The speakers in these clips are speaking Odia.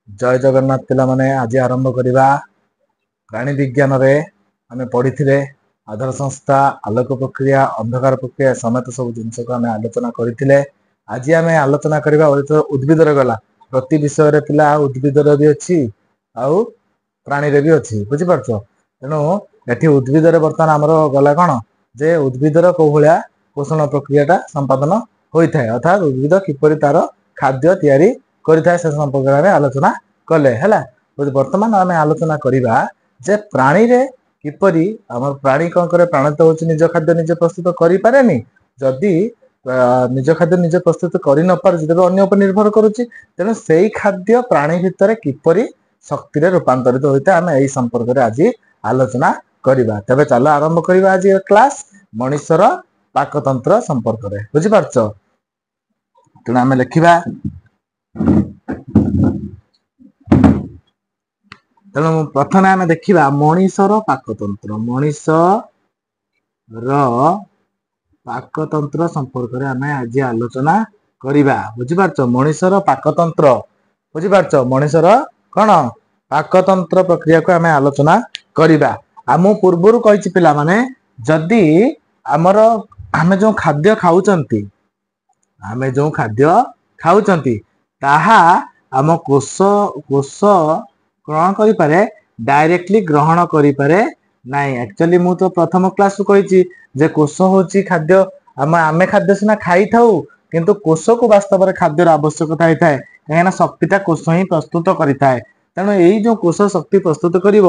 ଜୟ ଜଗନ୍ନାଥ ପିଲାମାନେ, ଆଜି ଆରମ୍ଭ କରିବା ପ୍ରାଣୀ ବିଜ୍ଞାନରେ। ଆମେ ପଢିଥିଲେ ଆଧାର ସଂସ୍ଥା, ଆଲୋକ ପ୍ରକ୍ରିୟା, ଅନ୍ଧକାର ପ୍ରକ୍ରିୟା ସମେତ ସବୁ ଜିନିଷକୁ ଆମେ ଆଲୋଚନା କରିଥିଲେ। ଆଜି ଆମେ ଆଲୋଚନା କରିବା ଉଦ୍ଭିଦର। ଗଲା ପ୍ରତି ବିଷୟରେ ପିଲା ଉଦ୍ଭିଦର ବି ଅଛି ଆଉ ପ୍ରାଣୀରେ ବି ଅଛି, ବୁଝିପାରୁଛ? ତେଣୁ ଏଠି ଉଦ୍ଭିଦରେ ବର୍ତ୍ତମାନ ଆମର ଗଲା କଣ ଯେ ଉଦ୍ଭିଦର କୋଉ ଭଳିଆ ପୋଷଣ ପ୍ରକ୍ରିୟାଟା ସମ୍ପାଦନ ହୋଇଥାଏ, ଅର୍ଥାତ୍ ଉଦ୍ଭିଦ କିପରି ତାର ଖାଦ୍ୟ ତିଆରି କରିଥାଏ ସେ ସମ୍ପର୍କରେ ଆମେ ଆଲୋଚନା କଲେ। ହେଲା, ବର୍ତ୍ତମାନ ଆମେ ଆଲୋଚନା କରିବା ଯେ ପ୍ରାଣୀରେ କିପରି ଆମର ପ୍ରାଣୀ କଣ କରେ। ପ୍ରାଣୀ ତ ହଉଛି ନିଜ ଖାଦ୍ୟ ନିଜେ ପ୍ରସ୍ତୁତ କରିପାରେନି। ଯଦି ନିଜ ଖାଦ୍ୟ ନିଜେ ପ୍ରସ୍ତୁତ କରି ନ ପାରୁଛି, ତେବେ ଅନ୍ୟ ଉପରେ ନିର୍ଭର କରୁଛି। ତେଣୁ ସେଇ ଖାଦ୍ୟ ପ୍ରାଣୀ ଭିତରେ କିପରି ଶକ୍ତିରେ ରୂପାନ୍ତରିତ ହୋଇଥାଏ, ଆମେ ଏଇ ସମ୍ପର୍କରେ ଆଜି ଆଲୋଚନା କରିବା। ତେବେ ଚାଲ ଆରମ୍ଭ କରିବା ଆଜି କ୍ଲାସ ମଣିଷର ପାକତନ୍ତ୍ର ସମ୍ପର୍କରେ, ବୁଝିପାରୁଛ? ତେଣୁ ଆମେ ଲେଖିବା। ତେଣୁ ପ୍ରଥମେ ଆମେ ଦେଖିବା ମଣିଷର ପାକତନ୍ତ୍ର। ମଣିଷର ପାକତନ୍ତ୍ର ସମ୍ପର୍କରେ ଆମେ ଆଜି ଆଲୋଚନା କରିବା, ବୁଝିପାରୁଛ? ମଣିଷର ପାକତନ୍ତ୍ର, ବୁଝିପାରୁଛ? ମଣିଷର କଣ ପାକତନ୍ତ୍ର ପ୍ରକ୍ରିୟାକୁ ଆମେ ଆଲୋଚନା କରିବା। ଆଉ ମୁଁ ପୂର୍ବରୁ କହିଛି ପିଲାମାନେ, ଯଦି ଆମର ଆମେ ଯୋଉ ଖାଦ୍ୟ ଖାଉଛନ୍ତି, ଆମେ ଯୋଉ ଖାଦ୍ୟ ଖାଉଛନ୍ତି ତାହା ଆମ କୋଷ ଗ୍ରହଣ କରିପାରେ, ଡାଇରେକ୍ଟଲି ଗ୍ରହଣ କରିପାରେ ନାହିଁ। ଆକ୍ଚୁଆଲି ମୁଁ ତ ପ୍ରଥମ କ୍ଲାସରୁ କହିଛି ଯେ କୋଷ ହଉଛି ଖାଦ୍ୟ, ଆମେ ଖାଦ୍ୟ ସିନା ଖାଇଥାଉ, କିନ୍ତୁ କୋଷକୁ ବାସ୍ତବରେ ଖାଦ୍ୟର ଆବଶ୍ୟକତା ହେଇଥାଏ, କାହିଁକିନା ଶକ୍ତିଟା କୋଷ ହିଁ ପ୍ରସ୍ତୁତ କରିଥାଏ। ତେଣୁ ଏଇ ଯୋଉ କୋଷ ଶକ୍ତି ପ୍ରସ୍ତୁତ କରିବ,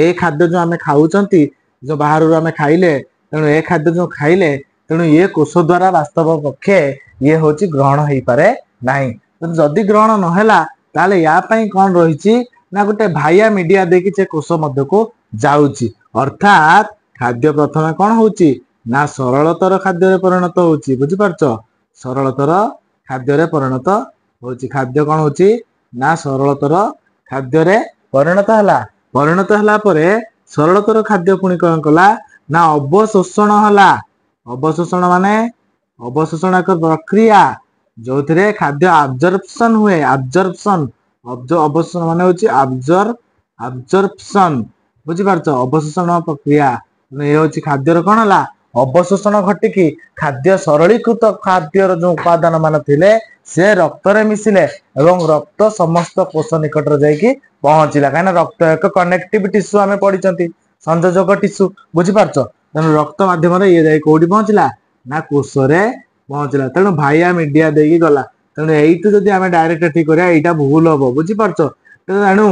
ଏ ଖାଦ୍ୟ ଯୋଉ ଆମେ ଖାଉଛନ୍ତି, ଯୋଉ ବାହାରରୁ ଆମେ ଖାଇଲେ, ତେଣୁ ଏ ଖାଦ୍ୟ ଯୋଉ ଖାଇଲେ, ତେଣୁ ଇଏ କୋଷ ଦ୍ଵାରା ବାସ୍ତବ ପକ୍ଷେ ଇଏ ହଉଛି ଗ୍ରହଣ ହେଇପାରେ ନାହିଁ। ତେଣୁ ଯଦି ଗ୍ରହଣ ନହେଲା, ତାହେଲେ ୟା ପାଇଁ କଣ ରହିଛି ନା ଗୋଟେ ଭାଇଆ ମିଡିଆ ଦେଇକି ସେ କୋଷ ମଧ୍ୟକୁ ଯାଉଛି। ଅର୍ଥାତ୍ ଖାଦ୍ୟ ପ୍ରଥମେ କଣ ହଉଛି ନା ସରଳତର ଖାଦ୍ୟରେ ପରିଣତ ହଉଛି, ବୁଝିପାରୁଛ? ସରଳତର ଖାଦ୍ୟରେ ପରିଣତ ହଉଛି। ଖାଦ୍ୟ କଣ ହଉଛି ନା ସରଳତର ଖାଦ୍ୟରେ ପରିଣତ ହେଲା। ପରିଣତ ହେଲା ପରେ ସରଳତର ଖାଦ୍ୟ ପୁଣି କଣ କଲା ନା ଅବଶୋଷଣ ହେଲା। ଅବଶୋଷଣ ମାନେ ଅବଶୋଷଣ ଏକ ପ୍ରକ୍ରିୟା ଯୋଉଥିରେ ଖାଦ୍ୟ ଆବଜର୍ପସନ ହୁଏ। ଆବଜର୍ପସନ, ଅବଶୋଷଣ ମାନେ ହଉଛି ଆବଜର୍ପସନ, ବୁଝିପାରୁଛ? ଅବଶୋଷଣ ପ୍ରକ୍ରିୟା ଇଏ ହଉଛି ଖାଦ୍ୟର କଣ ହେଲା ଅବଶୋଷଣ ଘଟିକି ଖାଦ୍ୟ ସରଳୀକୃତ ଖାଦ୍ୟର ଯୋଉ ଉପାଦାନ ମାନ ଥିଲେ ସେ ରକ୍ତରେ ମିଶିଲେ ଏବଂ ରକ୍ତ ସମସ୍ତ କୋଷ ନିକଟରେ ଯାଇକି ପହଞ୍ଚିଲା। କାହିଁକିନା ରକ୍ତ ଏକ କନେକ୍ଟିଭ ଟିସ୍ୟୁ, ଆମେ ପଢିଛନ୍ତି ସଂଯୋଜକ ଟିସ୍ୟୁ, ବୁଝିପାରୁଛ? ତେଣୁ ରକ୍ତ ମାଧ୍ୟମରେ ଇଏ ଯାଇ କୋଉଠି ପହଞ୍ଚିଲା ନା କୋଷରେ ପହଞ୍ଚିଲା। ତେଣୁ ଭାଇଆ ମିଡିଆ ଦେଇକି ଗଲା। ତେଣୁ ଏଇଠୁ ଯଦି ଆମେ ଡାଇରେକ୍ଟ ଏଠି କରିବା ଏଇଟା ଭୁଲ ହବ, ବୁଝିପାରୁଛ? ତେଣୁ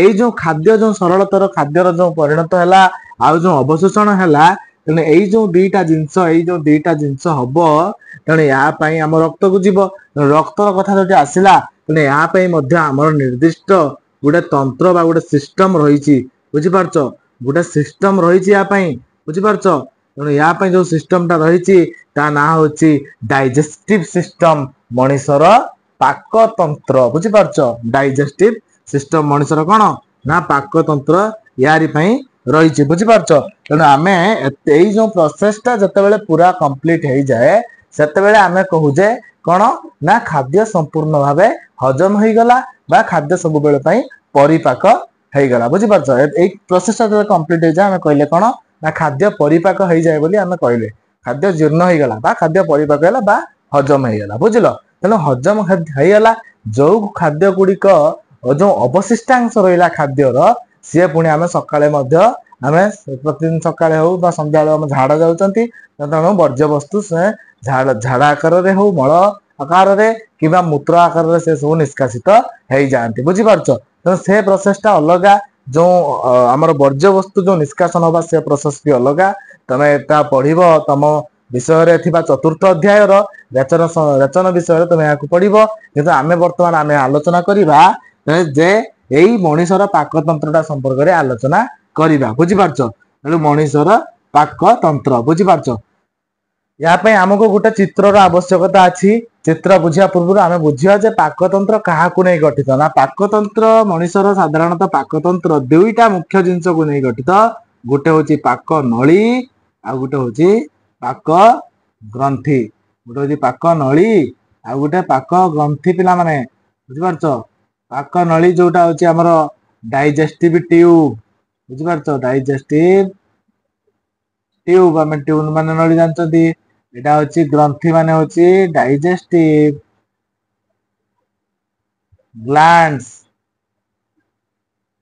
ଏଇ ଯୋଉ ଖାଦ୍ୟ ଯୋଉ ସରଳତର ଖାଦ୍ୟର ଯୋଉ ପରିଣତ ହେଲା ଆଉ ଯୋଉ ଅବଶୋଷଣ ହେଲା, ତେଣୁ ଏଇ ଯୋଉ ଦିଟା ଜିନିଷ, ଏଇ ଯୋଉ ଦିଟା ଜିନିଷ ହବ, ତେଣୁ ଏହା ପାଇଁ ଆମ ରକ୍ତକୁ ଯିବ। ରକ୍ତର କଥା ଯଦି ଆସିଲା, ତେଣୁ ଏହା ପାଇଁ ମଧ୍ୟ ଆମର ନିର୍ଦ୍ଦିଷ୍ଟ ଗୋଟେ ତନ୍ତ୍ର ବା ଗୋଟେ ସିଷ୍ଟମ ରହିଛି, ବୁଝିପାରୁଛ? ଗୋଟେ ସିଷ୍ଟମ ରହିଛି ୟା ପାଇଁ, ବୁଝିପାରୁଛ? ତେଣୁ ୟା ପାଇଁ ଯୋଉ ସିଷ୍ଟମଟା ରହିଛି ତା ନାଁ ହଉଛି ଡାଇଜେଷ୍ଟିଭ ସିଷ୍ଟମ, ମଣିଷର ପାକତନ୍ତ୍ର, ବୁଝିପାରୁଛ? ଡାଇଜେଷ୍ଟିଭ ସିଷ୍ଟମ ମଣିଷର କଣ ନା ପାକତନ୍ତ୍ର ୟାରି ପାଇଁ ରହିଛି, ବୁଝିପାରୁଛ? ତେଣୁ ଆମେ ଏଇ ଯୋଉ ପ୍ରୋସେସଟା ଯେତେବେଳେ ପୁରା କମ୍ପ୍ଲିଟ ହେଇଯାଏ, ସେତେବେଳେ ଆମେ କହୁଛେ କଣ ନା ଖାଦ୍ୟ ସମ୍ପୂର୍ଣ୍ଣ ଭାବେ ହଜମ ହେଇଗଲା ବା ଖାଦ୍ୟ ସବୁବେଳେ ପାଇଁ ପରିପାକ ହେଇଗଲା, ବୁଝିପାରୁଛ? ଏଇ ପ୍ରୋସେସଟା ଯେତେବେଳେ କମ୍ପ୍ଲିଟ ହେଇଯାଏ, ଆମେ କହିଲେ କଣ ନା ଖାଦ୍ୟ ପରିପାକ ହେଇଯାଏ ବୋଲି ଆମେ କହିଲେ ଖାଦ୍ୟ ଜୀର୍ଣ୍ଣ ହେଇଗଲା ବା ଖାଦ୍ୟ ପରିପାକ ହେଲା ବା ହଜମ ହେଇଗଲା, ବୁଝିଲ? ତେଣୁ ହଜମ ହେଇଗଲା ଯୋଉ ଖାଦ୍ୟ ଗୁଡିକ, ଯୋଉ ଅବଶିଷ୍ଟାଂଶ ରହିଲା ଖାଦ୍ୟର, ସିଏ ପୁଣି ଆମେ ସକାଳେ ମଧ୍ୟ ଆମେ ପ୍ରତିଦିନ ସକାଳେ ହଉ ବା ସନ୍ଧ୍ୟାବେଳେ ଆମେ ଝାଡା ଯାଉଛନ୍ତି, ତେଣୁ ବର୍ଜ୍ୟବସ୍ତୁ ସେ ଝାଡା ଆକାରରେ ହଉ, ମଳ ଆକାରରେ କିମ୍ବା ମୂତ୍ର ଆକାରରେ ସେ ସବୁ ନିଷ୍କାସିତ ହେଇଯାଆନ୍ତି, ବୁଝିପାରୁଛ? ତେଣୁ ସେ ପ୍ରୋସେସଟା ଅଲଗା, ଯୋଉ ଆମର ବର୍ଜ୍ୟବସ୍ତୁ ଯୋଉ ନିଷ୍କାସନ ହବା ସେ ପ୍ରୋସେସ ବି ଅଲଗା। ତମେ ଏଟା ପଢିବ ତମ ବିଷୟରେ ଥିବା ଚତୁର୍ଥ ଅଧ୍ୟାୟର ରେଚନ ବିଷୟରେ ତମେ ଏହାକୁ ପଢିବ। କିନ୍ତୁ ଆମେ ବର୍ତ୍ତମାନ ଆମେ ଆଲୋଚନା କରିବା ଯେ ଏଇ ମଣିଷର ପାକତନ୍ତ୍ରଟା ସମ୍ପର୍କରେ ଆଲୋଚନା କରିବା, ବୁଝିପାରୁଛ? ତେଣୁ ମଣିଷର ପାକତନ୍ତ୍ର, ବୁଝିପାରୁଛ? ଏହା ପାଇଁ ଆମକୁ ଗୋଟେ ଚିତ୍ରର ଆବଶ୍ୟକତା ଅଛି। ଚିତ୍ର ବୁଝିବା ପୂର୍ବରୁ ଆମେ ବୁଝିବା ଯେ ପାକତନ୍ତ୍ର କାହାକୁ ନେଇ ଗଠିତ ନା ପାକତନ୍ତ୍ର ମଣିଷର ସାଧାରଣତଃ ପାକତନ୍ତ୍ର ଦୁଇଟା ମୁଖ୍ୟ ଜିନିଷକୁ ନେଇ ଗଠିତ। ଗୋଟେ ହଉଛି ପାକ ନଳୀ ଆଉ ଗୋଟେ ହଉଛି ପାକ ଗ୍ରନ୍ଥି। ଗୋଟେ ହଉଛି ପାକ ନଳୀ ଆଉ ଗୋଟେ ପାକ ଗ୍ରନ୍ଥି ପିଲାମାନେ, ବୁଝିପାରୁଛ? ପାକ ନଳୀ ଯୋଉଟା ହଉଛି ଆମର ଡାଇଜେଷ୍ଟିଭ ଟ୍ୟୁବ, ବୁଝିପାରୁଛ? ଡାଇଜେଷ୍ଟିଭ ଟ୍ୟୁବ, ଆମେ ଟ୍ୟୁବ ମାନେ ନଳୀ ଜାଣିଛନ୍ତି। ଏଇଟା ହଉଛି ଗ୍ରନ୍ଥି ମାନେ ହଉଛି ଡାଇଜେଷ୍ଟିଭ ଗ୍ଲାଣ୍ଡସ,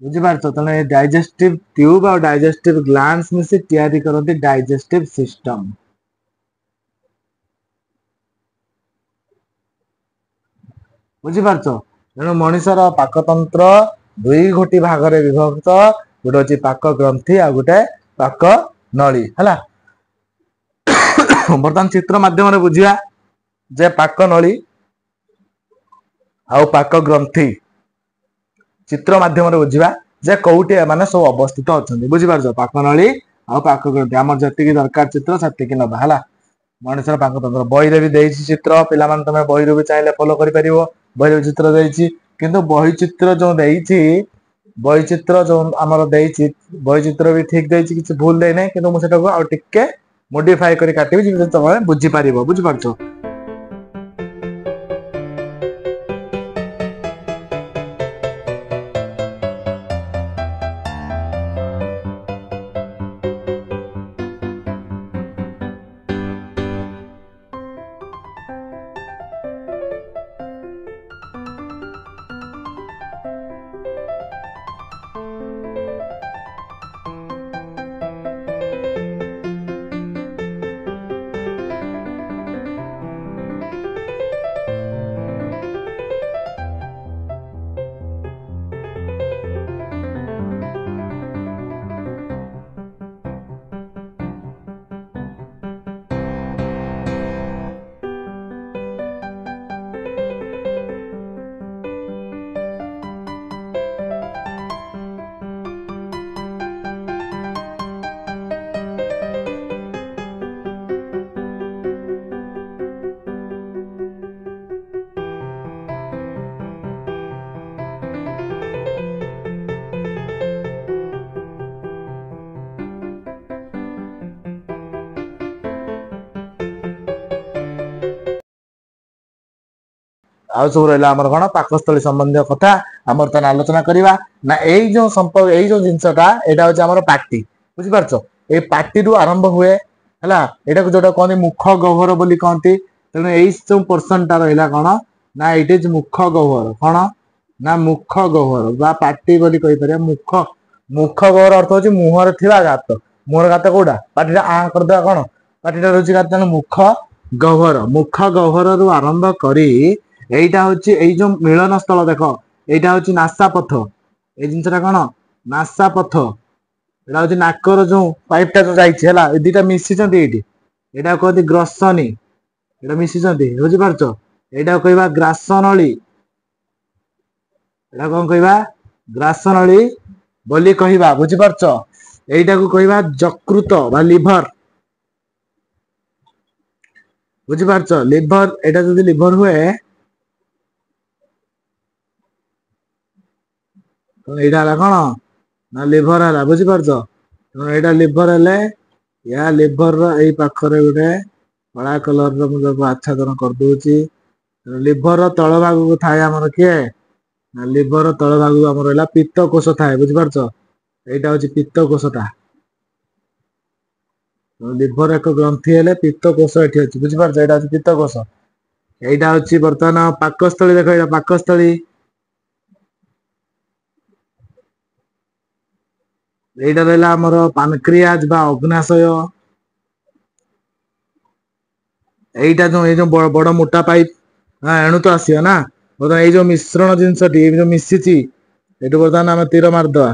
ବୁଝିପାରୁଛ? ତେଣୁ ଏ ଡାଇଜେଷ୍ଟିଭ ଟ୍ୟୁବ ଆଉ ଡାଇଜେଷ୍ଟିଭ ଗ୍ଲାଣ୍ଡସ ମିଶି ତିଆରି କରନ୍ତି ଡାଇଜେଷ୍ଟିଭ ସିଷ୍ଟମ। ବୁଝିପାରୁଛ? ତେଣୁ ମଣିଷର ପାକତନ୍ତ୍ର ଦୁଇ ଗୋଟି ଭାଗରେ ବିଭକ୍ତ, ଗୋଟେ ହଉଛି ପାକ ଗ୍ରନ୍ଥି ଆଉ ଗୋଟେ ପାକ ନଳୀ। ହେଲା, ବର୍ତ୍ତମାନ ଚିତ୍ର ମାଧ୍ୟମରେ ବୁଝିବା ଯେ ପାକ ନଳୀ ଆଉ ପାକ ଗ୍ରନ୍ଥି ଚିତ୍ର ମାଧ୍ୟମରେ ବୁଝିବା ଯେ କୋଉଠି ଏମାନେ ସବୁ ଅବସ୍ଥିତ ଅଛନ୍ତି। ବୁଝିପାରୁଛ? ପାକ ନଳୀ ଆଉ ପାକ ଗ୍ରନ୍ଥି, ଆମର ଯେତିକି ଦରକାର ଚିତ୍ର ସେତିକି ନବା। ହେଲା, ମଣିଷର ପାକତନ୍ତ୍ର ବହିରେ ବି ଦେଇଛି ଚିତ୍ର, ପିଲାମାନେ ତମେ ବହିରୁ ବି ଚାହିଁଲେ ଫଲୋ କରିପାରିବ, ବହିରେ ବି ଚିତ୍ର ଦେଇଛି। କିନ୍ତୁ ବହି ଚିତ୍ର ଯୋଉ ଦେଇଛି, ବହି ଚିତ୍ର ଯୋଉ ଆମର ଦେଇଛି, ବହି ଚିତ୍ର ବି ଠିକ ଦେଇଛି, କିଛି ଭୁଲ ଦେଇନାହିଁ, କିନ୍ତୁ ମୁଁ ସେଟାକୁ ଆଉ ଟିକେ ମୋଡିଫାଏ କରି କାଟିବି ଯେମିତି ତମେ ବୁଝିପାରିବ। ବୁଝିପାରୁଛ? ଆଉ ସବୁ ରହିଲା ଆମର କଣ ପାକସ୍ଥଳୀ ସମ୍ବନ୍ଧୀୟ କଥା ଆମର ବର୍ତ୍ତମାନ ଆଲୋଚନା କରିବା ନା। ଏଇ ଯୋଉ ସମ୍ପର୍କ, ଏଇ ଯୋଉ ଜିନିଷଟା, ଏଇଟା ହଉଛି ଆମର ପାଟି। ବୁଝିପାରୁଛ? ଏଇ ପାଟିରୁ ଆରମ୍ଭ ହୁଏ। ହେଲା, ଏଇଟାକୁ ଯୋଉଟା କହନ୍ତି ମୁଖ ଗହ୍ୱର ବୋଲି କହନ୍ତି। ତେଣୁ ଏଇ ଯୋଉ ପୋର୍ସନ ଟା ରହିଲା କଣ ନା ଏଇଠି is ମୁଖ ଗହ୍ୱର। କଣ ନା ମୁଖ ଗହ୍ୱର ବା ପାଟି ବୋଲି କହିପାରିବା। ମୁଖ ମୁଖ ଗହ୍ୱର ଅର୍ଥ ହଉଛି ମୁହଁରେ ଥିବା ଗାତ। ମୁହଁର ଗାତ କୋଉଟା? ପାଟିଟା ଆଁ କରିଦେବା, କଣ ପାଟିଟା ରହୁଛି ଗାତ। ତେଣୁ ମୁଖ ଗହ୍ୱର, ମୁଖ ଗହ୍ୱରରୁ ଆରମ୍ଭ କରି ଏଇଟା ହଉଛି ଏଇ ଯୋଉ ମିଳନ ସ୍ଥଳ ଦେଖ, ଏଇଟା ହଉଛି ନାସାପଥ। ଏଇ ଜିନିଷଟା କଣ? ନାସାପଥ। ଏଇଟା ହଉଛି ନାକର ଯୋଉ ପାଇପ ଟା ଯୋଉ ଯାଇଛି, ହେଲା, ଏ ଦିଟା ମିଶିଛନ୍ତି ଏଇଠି, ଏଇଟା କୁହନ୍ତି ଗ୍ରସନୀ। ଏଇଟା ମିଶିଛନ୍ତି, ବୁଝିପାରୁଛ? ଏଇଟା କହିବା ଗ୍ରାସନଳୀ। ଏଇଟା କଣ କହିବା? ଗ୍ରାସନଳୀ ବୋଲି କହିବା। ବୁଝିପାରୁଛ? ଏଇଟାକୁ କହିବା ଯକୃତ ବା ଲିଭର। ବୁଝିପାରୁଛ? ଲିଭର, ଏଇଟା ଯଦି ଲିଭର ହୁଏ ଏଇଟା ହେଲା କଣ ନା ଲିଭର ହେଲା। ବୁଝିପାରୁଛ? ତେଣୁ ଏଇଟା ଲିଭର ହେଲେ ୟା ଲିଭର ର ଏଇ ପାଖରେ ଗୋଟେ କଳା କଲର ର ମୁଁ ତାକୁ ଆଚ୍ଛାଦନ କରିଦଉଛି। ଲିଭର ର ତଳ ଭାଗକୁ ଥାଏ ଆମର କିଏ ନା ଲିଭର ତଳ ଭାଗକୁ ଆମର ରହିଲା ପିତ୍ତକୋଷ ଥାଏ। ବୁଝିପାରୁଛ? ଏଇଟା ହଉଛି ପିତ୍ତକୋଷଟା। ଲିଭର ଏକ ଗ୍ରନ୍ଥି ହେଲେ ପିତ୍ତକୋଷ ଏଠି ଅଛି। ବୁଝିପାରୁଛ? ଏଇଟା ହଉଛି ପିତ୍ତକୋଷ। ଏଇଟା ହଉଛି ବର୍ତ୍ତମାନ ପାକସ୍ଥଳୀ। ଦେଖ ଏଇଟା ପାକସ୍ଥଳୀ। ଏଇଟା ରହିଲା ଆମର ପାନକ୍ରିଆଜ ବା ଅଗ୍ନାଶୟ। ଏଇଟା ଯୋଉ ଏଇ ଯୋଉ ବଡ ମୋଟା ପାଇପ, ହଁ, ଏଣୁ ତ ଆସିବ ନା। ବର୍ତ୍ତମାନ ଏଇ ଯୋଉ ମିଶ୍ରଣ ଜିନିଷଟି ଏଇ ଯୋଉ ମିଶିଛି, ଏଠୁ ବର୍ତ୍ତମାନ ଆମେ ତୀର ମାରିଦବା।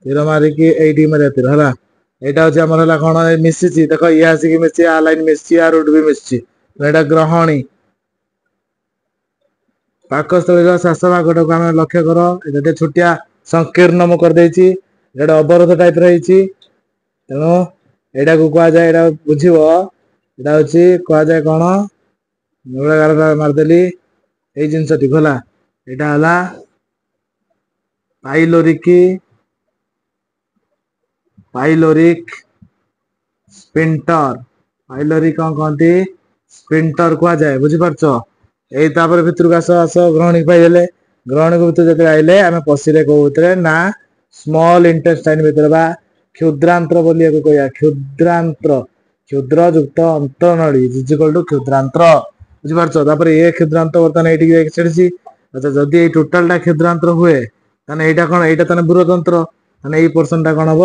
ତୀର ମାରିକି ଏଇଠି ମାରିବା ତୀର। ହେଲା, ଏଇଟା ହଉଛି ଆମର ହେଲା କଣ ମିଶିଛି ଦେଖ, ଇଏ ଆସିକି ମିଶିଛି, ଆ ଲାଇନ ମିଶିଛି, ଆ ରୁଟ ବି ମିଶିଛି। ଏଇଟା ଗ୍ରହଣୀ। ପାକସ୍ଥଳୀର ଶେଷ ଭାଗଟାକୁ ଆମେ ଲକ୍ଷ୍ୟ କର, ଏଇଟା ଟିକେ ଛୋଟିଆ ସଂକୀର୍ଣ୍ଣ ମୁଁ କରିଦେଇଛି, ଏଇଟା ଅବରୋଧ ଟାଇପ ର ହେଇଛି। ତେଣୁ ଏଇଟାକୁ କୁହାଯାଏ, ଏଇଟା ବୁଝିବ, ଏଇଟା ହଉଛି କୁହାଯାଏ କଣ, ଗାର ମାରିଦେଲି ଏଇ ଜିନିଷଟି ହେଲା। ଏଇଟା ହେଲା ପାଇଲୋରିକ, ପାଇଲୋରିକ ସ୍ପିଣ୍ଟର। ପାଇଲୋରିକ କଣ କହନ୍ତି? ସ୍ପିଣ୍ଟର କୁହାଯାଏ। ବୁଝିପାରୁଛ? ଏଇ ତାପରେ ଭିତରକୁ ଆସ, ଆସ ଗ୍ରହଣୀ ପାଇଗଲେ। ଗ୍ରହଣୀକୁ ଭିତରେ ଯେତେବେଳେ ଆଇଲେ ଆମେ ପଶିଲେ କୋଉ ଭିତରେ ନା ସ୍ମଲ ଇଣ୍ଟେଷ୍ଟାଇନ ଭିତରେ ବା କ୍ଷୁଦ୍ରାନ୍ତ୍ର ବୋଲି ୟାକୁ କହିବା। କ୍ଷୁଦ୍ରାନ୍ତ୍ର, କ୍ଷୁଦ୍ର ଯୁକ୍ତ ଅନ୍ତନଳୀ is equal to କ୍ଷୁଦ୍ରାନ୍ତ୍ର। ବୁଝିପାରୁଛ? ତାପରେ ଏ କ୍ଷୁଦ୍ରାନ୍ତ ବର୍ତ୍ତମାନ ଏଇଠିକି ଯାଇକି ଛିଡିଛି। ଆଚ୍ଛା, ଯଦି ଏଇ ଟୋଟାଲ ଟା କ୍ଷୁଦ୍ରାନ୍ତ୍ର ହୁଏ ତାହେଲେ ଏଇଟା କଣ? ଏଇଟା ତାହେଲେ ବୃହତନ୍ତ୍ର। ତାହେଲେ ଏଇ ପୋର୍ସନ ଟା କଣ ହବ?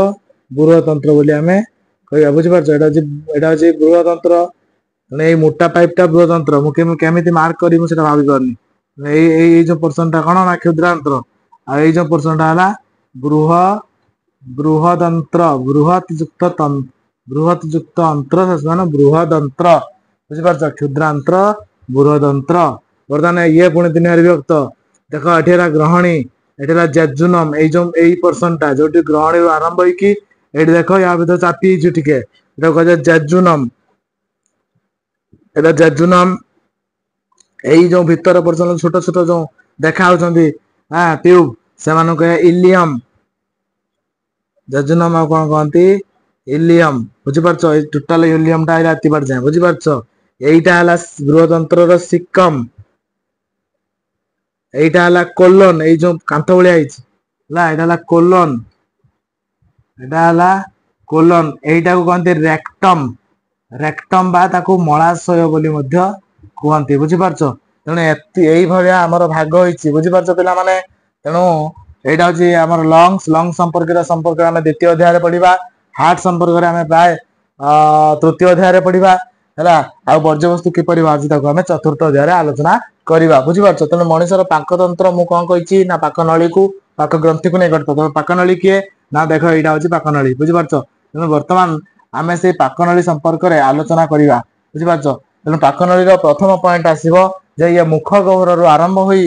ବୃହତନ୍ତ୍ର ବୋଲି ଆମେ କହିବା। ବୁଝିପାରୁଛ? ଏଇଟା ହଉଛି ବୃହତନ୍ତ୍ର। ତେଣୁ ଏଇ ମୋଟା ପାଇପ ଟା ବୃହତନ୍ତ୍ର। ମୁଁ କେମିତି ମାର୍କ କରିବି, ମୁଁ ସେଟା ଭାବି ପାରୁନି। ଏଇ ଏଇ ଏଇ ଯୋଉ ପୋର୍ସନ ଟା କଣ ନା କ୍ଷୁଦ୍ରାନ୍ତ୍ର, ଆଉ ଏଇ ଯୋଉ ପୋର୍ସନ ଟା ହେଲା ବୃହଦନ୍ତ୍ର। ବୃହତ ଯୁକ୍ତ ଅନ୍ତ୍ର ମାନେ ବୃହଦନ୍ତ୍ର। ବୁଝିପାରୁଛ? କ୍ଷୁଦ୍ରାନ୍ତ୍ର, ବୃହଦନ୍ତ୍ର। ବର୍ତ୍ତମାନ ଇଏ ପୁଣି ତିନି ଭାଗରେ ବିଭକ୍ତ। ଦେଖ, ଏଠି ହେଲା ଗ୍ରହଣୀ, ଏଠି ହେଲା ଜେଜୁନମ। ଏଇ ଯୋଉ ଏଇ ପୋର୍ସନ ଟା ଯୋଉଠି ଗ୍ରହଣୀରୁ ଆରମ୍ଭ ହେଇକି ଏଇଠି ଦେଖ, ୟା ଭିତରେ ଚାପି ହେଇଛି ଟିକେ, ଏଟା କୁହାଯାଏ ଜେଜୁନମ। ଏଟା ଜେଜୁନମ। ଏଇ ଯୋଉ ଭିତର ପୋର୍ସନ ଛୋଟ ଛୋଟ ଯୋଉ ଦେଖା ହଉଛନ୍ତି, ହଁ, ଟ୍ୟୁବ, ସେମାନଙ୍କୁ କହିବା ଇଲିୟମ। ଜେଜୁନମ ଆଉ କଣ କହନ୍ତି? ଇଲିୟମ। ବୁଝିପାରୁଛ? ଏଇ ଟୋଟାଲ ଇଲିୟମ ଟା ହେଲା ଏତିକି ଯାଏଁ। ବୁଝିପାରୁଛ? ଏଇଟା ହେଲା ବୃହଦନ୍ତ୍ରର ସିକମ। ଏଇଟା ହେଲା କୋଲନ। ଏଇ ଯୋଉ କାନ୍ଥ ଭଳିଆ ହେଇଛି ହେଲା, ଏଇଟା ହେଲା କୋଲନ। ଏଇଟା ହେଲା କୋଲନ। ଏଇଟାକୁ କହନ୍ତି ରେକ୍ଟମ। ରେକ୍ଟମ ବା ତାକୁ ମଳାଶୟ ବୋଲି ମଧ୍ୟ କୁହନ୍ତି। ବୁଝିପାରୁଛ? ତେଣୁ ଏଇଭଳିଆ ଆମର ଭାଗ ହେଇଛି। ବୁଝିପାରୁଛ ପିଲାମାନେ? ତେଣୁ ଏଇଟା ହଉଛି ଆମର ଲଙ୍ଗସ। ଲଙ୍ଗ ସମ୍ପର୍କରେ ଆମେ ଦ୍ୱିତୀୟ ଅଧ୍ୟାୟରେ ପଢିବା। ହାର୍ଟ ସମ୍ପର୍କରେ ଆମେ ପ୍ରାୟ ତୃତୀୟ ଅଧ୍ୟାୟରେ ପଢିବା। ହେଲା? ଆଉ ବର୍ଜ୍ୟବସ୍ତୁ କିପରି ବାହାରୁଛି, ତାକୁ ଆମେ ଚତୁର୍ଥ ଅଧ୍ୟାୟରେ ଆଲୋଚନା କରିବା। ବୁଝିପାରୁଛ? ତେଣୁ ମଣିଷର ପାକତନ୍ତ୍ର ମୁଁ କଣ କହିଛି ନା ପାକ ନଳୀକୁ, ପାକ ଗ୍ରନ୍ଥିକୁ ନେଇ ଗଠିତ। ତେଣୁ ପାକନଳୀ କିଏ ନା ଦେଖ, ଏଇଟା ହଉଛି ପାକନଳୀ। ବୁଝିପାରୁଛ? ତେଣୁ ବର୍ତ୍ତମାନ ଆମେ ସେଇ ପାକନଳୀ ସମ୍ପର୍କରେ ଆଲୋଚନା କରିବା। ବୁଝିପାରୁଛ? ତେଣୁ ପାକନଳୀର ପ୍ରଥମ ପଏଣ୍ଟ ଆସିବ ଯେ ଇଏ ମୁଖ ଗହ୍ୱରରୁ ଆରମ୍ଭ ହୋଇ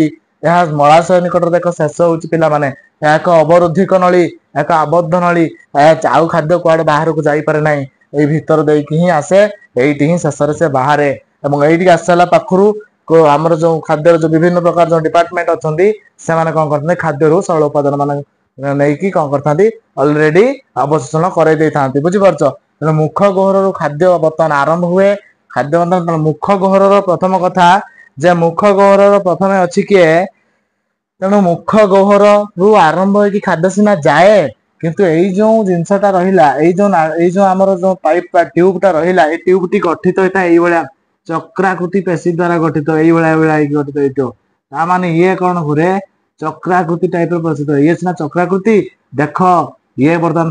ଏହା ମଳାଶୟ ନିକଟରେ ଦେଖ ଶେଷ ହଉଛି। ପିଲାମାନେ, ଏହା ଏକ ଅବରୋଧିକ ନଳୀ, ଏକ ଆବଦ୍ଧ ନଳୀ। ଏହା ଆଉ ଖାଦ୍ୟ କୁଆଡେ ବାହାରକୁ ଯାଇପାରେ ନାହିଁ। ଏଇ ଭିତର ଦେଇକି ହିଁ ଆସେ, ଏଇଠି ହିଁ ଶେଷରେ ସେ ବାହାରେ। ଏବଂ ଏଇଠିକି ଆସିସାରିଲା ପାଖରୁ ଆମର ଯୋଉ ଖାଦ୍ୟର ଯୋଉ ବିଭିନ୍ନ ପ୍ରକାର ଯୋଉ ଡିପାର୍ଟମେଣ୍ଟ ଅଛନ୍ତି, ସେମାନେ କଣ କରିଥାନ୍ତି? ଖାଦ୍ୟରୁ ସରଳ ଉପାଦାନ ମାନେ ନେଇକି କଣ କରିଥାନ୍ତି? ଅଲରେଡି ଅବଶୋଷଣ କରେଇ ଦେଇଥାନ୍ତି। ବୁଝିପାରୁଛ? ତେଣୁ ମୁଖ ଗହ୍ୱରରୁ ଖାଦ୍ୟ ବର୍ତ୍ତମାନ ଆରମ୍ଭ ହୁଏ। ଖାଦ୍ୟ ବର୍ତ୍ତମାନ ମୁଖ ଗହ୍ୱରର ପ୍ରଥମ କଥା ଯେ ମୁଖ ଗହ୍ୱରର ପ୍ରଥମେ ଅଛି କିଏ? ତେଣୁ ମୁଖ ଗହ୍ୱରରୁ ଆରମ୍ଭ ହେଇକି ଖାଦ୍ୟ ସିନା ଯାଏ, କିନ୍ତୁ ଏଇ ଯୋଉ ଜିନିଷଟା ରହିଲା, ଏଇ ଯୋଉ ଆମର ଯୋଉ ପାଇପ ବା ଟ୍ୟୁବ ଟା ରହିଲା, ଏଇ ଟ୍ୟୁବ ଟି ଗଠିତ ହେଇଥାଏ ଏଇଭଳିଆ ଚକ୍ରାକୃତି ପେଶୀ ଦ୍ଵାରା ଗଠିତ। ଏଇଭଳିଆ ଏଇଭଳିଆ ହେଇକି ଗଠିତ ହେଇଥିବ। ତା ମାନେ ଇଏ କଣ କରେ? ଚକ୍ରାକୃତି ଟାଇପ ର ପ୍ରସ୍ତୁତ। ଇଏ ସିନା ଚକ୍ରାକୃତି ଦେଖ, ଇଏ ବର୍ତ୍ତମାନ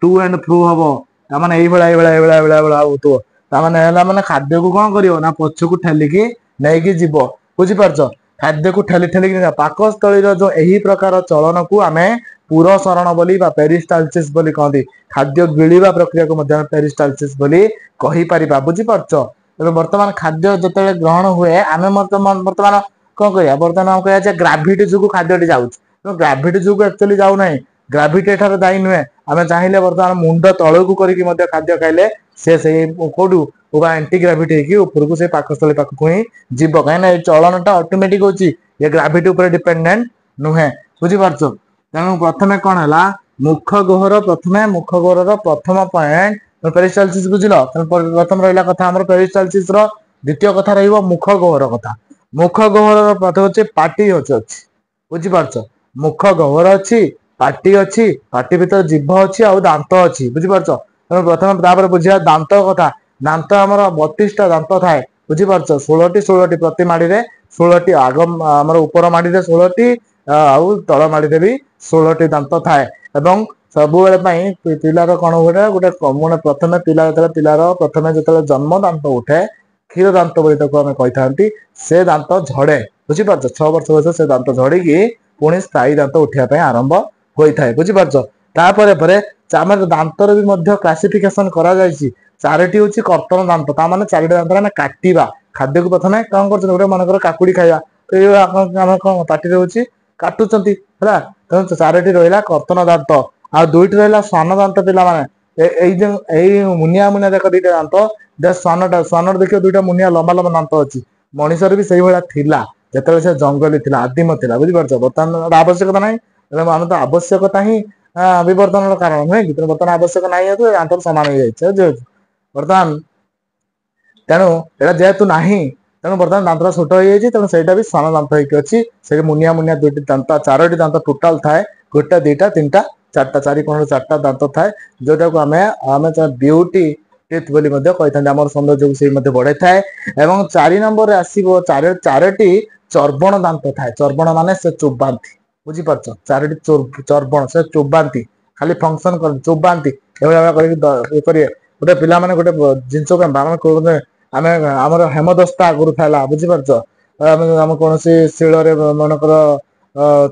ଟୁ ଆଣ୍ଡ ଫ୍ରୋ ହବ। ତା ମାନେ ଏଇଭଳିଆ ଏଇଭଳିଆ ଏଇଭଳିଆ ଏଇଭଳିଆ ଏଇଭଳିଆ ହଉଥିବ। ତା ମାନେ ହେଲା ମାନେ ଖାଦ୍ୟକୁ କଣ କରିବ ନା ପଛକୁ ଠେଲିକି ନେଇକି ଯିବ। ବୁଝିପାରୁଛ? ଖାଦ୍ୟକୁ ଠେଲି ଠେଲିକି ନେଇଯିବ। ପାକସ୍ଥଳୀର ଯୋଉ ଏହି ପ୍ରକାର ଚଳନକୁ ଆମେ ପୁରସରଣ ବୋଲି ବା ପେରିଷ୍ଟାଲସିସ୍ ବୋଲି କହନ୍ତି। ଖାଦ୍ୟ ଗିଳିବା ପ୍ରକ୍ରିୟାକୁ ମଧ୍ୟ ଆମେ ପେରିଷ୍ଟାଲସିସ୍ ବୋଲି କହିପାରିବା। ବୁଝିପାରୁଛ? ତେଣୁ ବର୍ତ୍ତମାନ ଖାଦ୍ୟ ଯେତେବେଳେ ଗ୍ରହଣ ହୁଏ, ଆମେ ବର୍ତ୍ତମାନ କଣ କହିବା? ବର୍ତ୍ତମାନ ଆମେ କହିବା ଯେ ଗ୍ରାଭିଟି ଯୋଗୁ ଖାଦ୍ୟଟି ଯାଉଛି। ତେଣୁ ଗ୍ରାଭିଟି ଯୋଗୁ ଆକ୍ଚୁଆଲି ଯାଉନାହିଁ। ଗ୍ରାଭିଟି ଏଠାରେ ଦାୟୀ ନୁହେଁ। ଆମେ ଚାହିଁଲେ ବର୍ତ୍ତମାନ ମୁଣ୍ଡ ତଳକୁ କରିକି ମଧ୍ୟ ଖାଦ୍ୟ ଖାଇଲେ ସେ ସେଇ କୋଉଠୁ ବା ଆଣ୍ଟି ଗ୍ରାଭିଟି ହେଇକି ଉପରକୁ ସେ ପାକସ୍ଥଳୀ ପାଖକୁ ହିଁ ଯିବ। କାହିଁକି ନା ଏଇ ଚଳନ ଟା ଅଟୋମେଟିକ ହଉଛି, ଏ ଗ୍ରାଭିଟି ଉପରେ ଡିପେଣ୍ଡେଣ୍ଟ ନୁହେଁ। ବୁଝିପାରୁଛ? ତେଣୁ ପ୍ରଥମେ କଣ ହେଲା? ମୁଖ ଗହ୍ୱର। ପ୍ରଥମେ ମୁଖ ଗହ୍ୱରର ପ୍ରଥମ ପଏଣ୍ଟ ପେରିଷ୍ଟାଲସିସ୍। ବୁଝିଲ? ତେଣୁ ପ୍ରଥମ ରହିଲା କଥା ଆମର ପେରିଷ୍ଟାଲସିସ୍ ର। ଦ୍ୱିତୀୟ କଥା ରହିବ ମୁଖ ଗହ୍ୱର କଥା। ମୁଖ ଗହ୍ୱରର ପ୍ରଥମ ହଉଛି ପାଟି ଅଛି। ବୁଝିପାରୁଛ? ମୁଖ ଗହ୍ୱର ଅଛି, ପାଟି ଅଛି, ପାଟି ଭିତରେ ଜିଭ ଅଛି ଆଉ ଦାନ୍ତ ଅଛି। ବୁଝିପାରୁଛ? ତେଣୁ ପ୍ରଥମେ ତାପରେ ବୁଝିବା ଦାନ୍ତ କଥା। ଦାନ୍ତ ଆମର 32ଟା ଦାନ୍ତ ଥାଏ। ବୁଝିପାରୁଛ? 16ଟି 16ଟି, ପ୍ରତି ମାଢିରେ 16ଟି। ଆଗ ଆମର ଉପର ମାଢିରେ 16ଟି ଆଉ ତଳ ମାଢିରେ ବି 16ଟି ଦାନ୍ତ ଥାଏ। ଏବଂ ସବୁବେଳେ ପାଇଁ ପିଲାର କଣ ଗୋଟେ ଗୋଟେ ମାନେ ପ୍ରଥମେ ପିଲା ଯେତେବେଳେ ପିଲାର ପ୍ରଥମେ ଯେତେବେଳେ ଜନ୍ମ ଦାନ୍ତ ଉଠେ, କ୍ଷୀର ଦାନ୍ତ ବୋଲି ତାକୁ ଆମେ କହିଥାନ୍ତି, ସେ ଦାନ୍ତ ଝଡେ। ବୁଝିପାରୁଛ? 6 ବର୍ଷ ବୟସ ସେ ଦାନ୍ତ ଝଡିକି ପୁଣି ସ୍ଥାୟୀ ଦାନ୍ତ ଉଠିବା ପାଇଁ ଆରମ୍ଭ ହୋଇଥାଏ। ବୁଝିପାରୁଛ? ତାପରେ ପରେ ଆମର ଦାନ୍ତର ବି ମଧ୍ୟ କ୍ଲାସିଫିକେସନ କରାଯାଇଛି। ଚାରୋଟି ହଉଛି କର୍ତ୍ତନ ଦାନ୍ତ। ତା ମାନେ ଚାରିଟି ଦାନ୍ତରେ ଆମେ କାଟିବା ଖାଦ୍ୟକୁ। ପ୍ରଥମେ କଣ କରୁଛନ୍ତି? ଗୋଟେ ମନେକର କାକୁଡି ଖାଇବା, ତ ଏଇ ଆମେ କଣ ପାଟିରେ ହଉଛି କାଟୁଛନ୍ତି। ହେଲା? ତେଣୁ ଚାରୋଟି ରହିଲା କର୍ତ୍ତନ ଦାନ୍ତ ଆଉ ଦୁଇଟି ରହିଲା ଶ୍ୱାନ ଦାନ୍ତ। ପିଲାମାନେ, ଏଇ ଯୋଉ ଏଇ ମୁନିଆ ମୁନିଆ ଦେଖ ଦିଟା ଦାନ୍ତ, ଶ୍ୱାନଟା, ଶ୍ୱାନର ଦେଖିବ ଦୁଇଟା ମୁନିଆ ଲମ୍ବା ଲମ୍ବା ଦାନ୍ତ ଅଛି। ମଣିଷର ବି ସେଇଭଳିଆ ଥିଲା ଯେତେବେଳେ ସେ ଜଙ୍ଗଲୀ ଥିଲା, ଆଦିମ ଥିଲା। ବୁଝିପାରୁଛ? ବର୍ତ୍ତମାନ ଆବଶ୍ୟକତା ନାହିଁ। ତେଣୁ ଆମେ ତ ଆବଶ୍ୟକତା ହିଁ ବିବର୍ତ୍ତନର କାରଣ ନୁହେଁ କି? ତେଣୁ ବର୍ତ୍ତମାନ ଆବଶ୍ୟକ ନାହିଁ ହେତୁ ଦାନ୍ତର ସମାନ ହେଇଯାଇଛି। ବୁଝିପାରୁଛ? ବର୍ତ୍ତମାନ ତେଣୁ ଏଇଟା ଯେହେତୁ ନାହିଁ, ତେଣୁ ବର୍ତ୍ତମାନ ଦାନ୍ତଟା ଛୋଟ ହେଇଯାଇଛି, ତେଣୁ ସେଇଟା ବି ସାନ ଦାନ୍ତ ହେଇକି ଅଛି। ସେଠି ମୁନିଆ ମୁନିଆ ଦୁଇଟି ଦାନ୍ତ, ଚାରୋଟି ଦାନ୍ତ ଟୋଟାଲ ଥାଏ, ଗୋଟେ, ଦିଟା, ତିନିଟା, ଚାରିଟା, ଚାରି କୋଣରେ ଚାରିଟା ଦାନ୍ତ ଥାଏ, ଯୋଉଟାକୁ ଆମେ ଆମେ ବିୟୁଟି ଟିଥ୍ ବୋଲି ମଧ୍ୟ କହିଥାନ୍ତି। ଆମର ସୌନ୍ଦର୍ଯ୍ୟକୁ ସେଇ ମଧ୍ୟ ବଢେଇଥାଏ। ଏବଂ 4 ନମ୍ବରରେ ଆସିବ ଚାରୋଟି ଚର୍ବଣ ଦାନ୍ତ ଥାଏ। ଚର୍ବଣ ମାନେ ସେ ଚୋବାନ୍ତି, ବୁଝିପାରୁଛ? ଚାରୋଟି ଚର୍ବଣ, ସେ ଚୋବାନ୍ତି, ଖାଲି ଫଙ୍କସନ କରନ୍ତି, ଚୋବାନ୍ତି ଏଭଳିଆ କରିକି ଇଏ କରିବେ। ଗୋଟେ ପିଲାମାନେ ଗୋଟେ ଜିନିଷକୁ ଆମେ ଆମେ ଆମର ହେମଦସ୍ତା ଆଗରୁ ଥିଲା, ବୁଝିପାରୁଛ? ଆମେ କୌଣସି ଶିଳରେ ମନେକର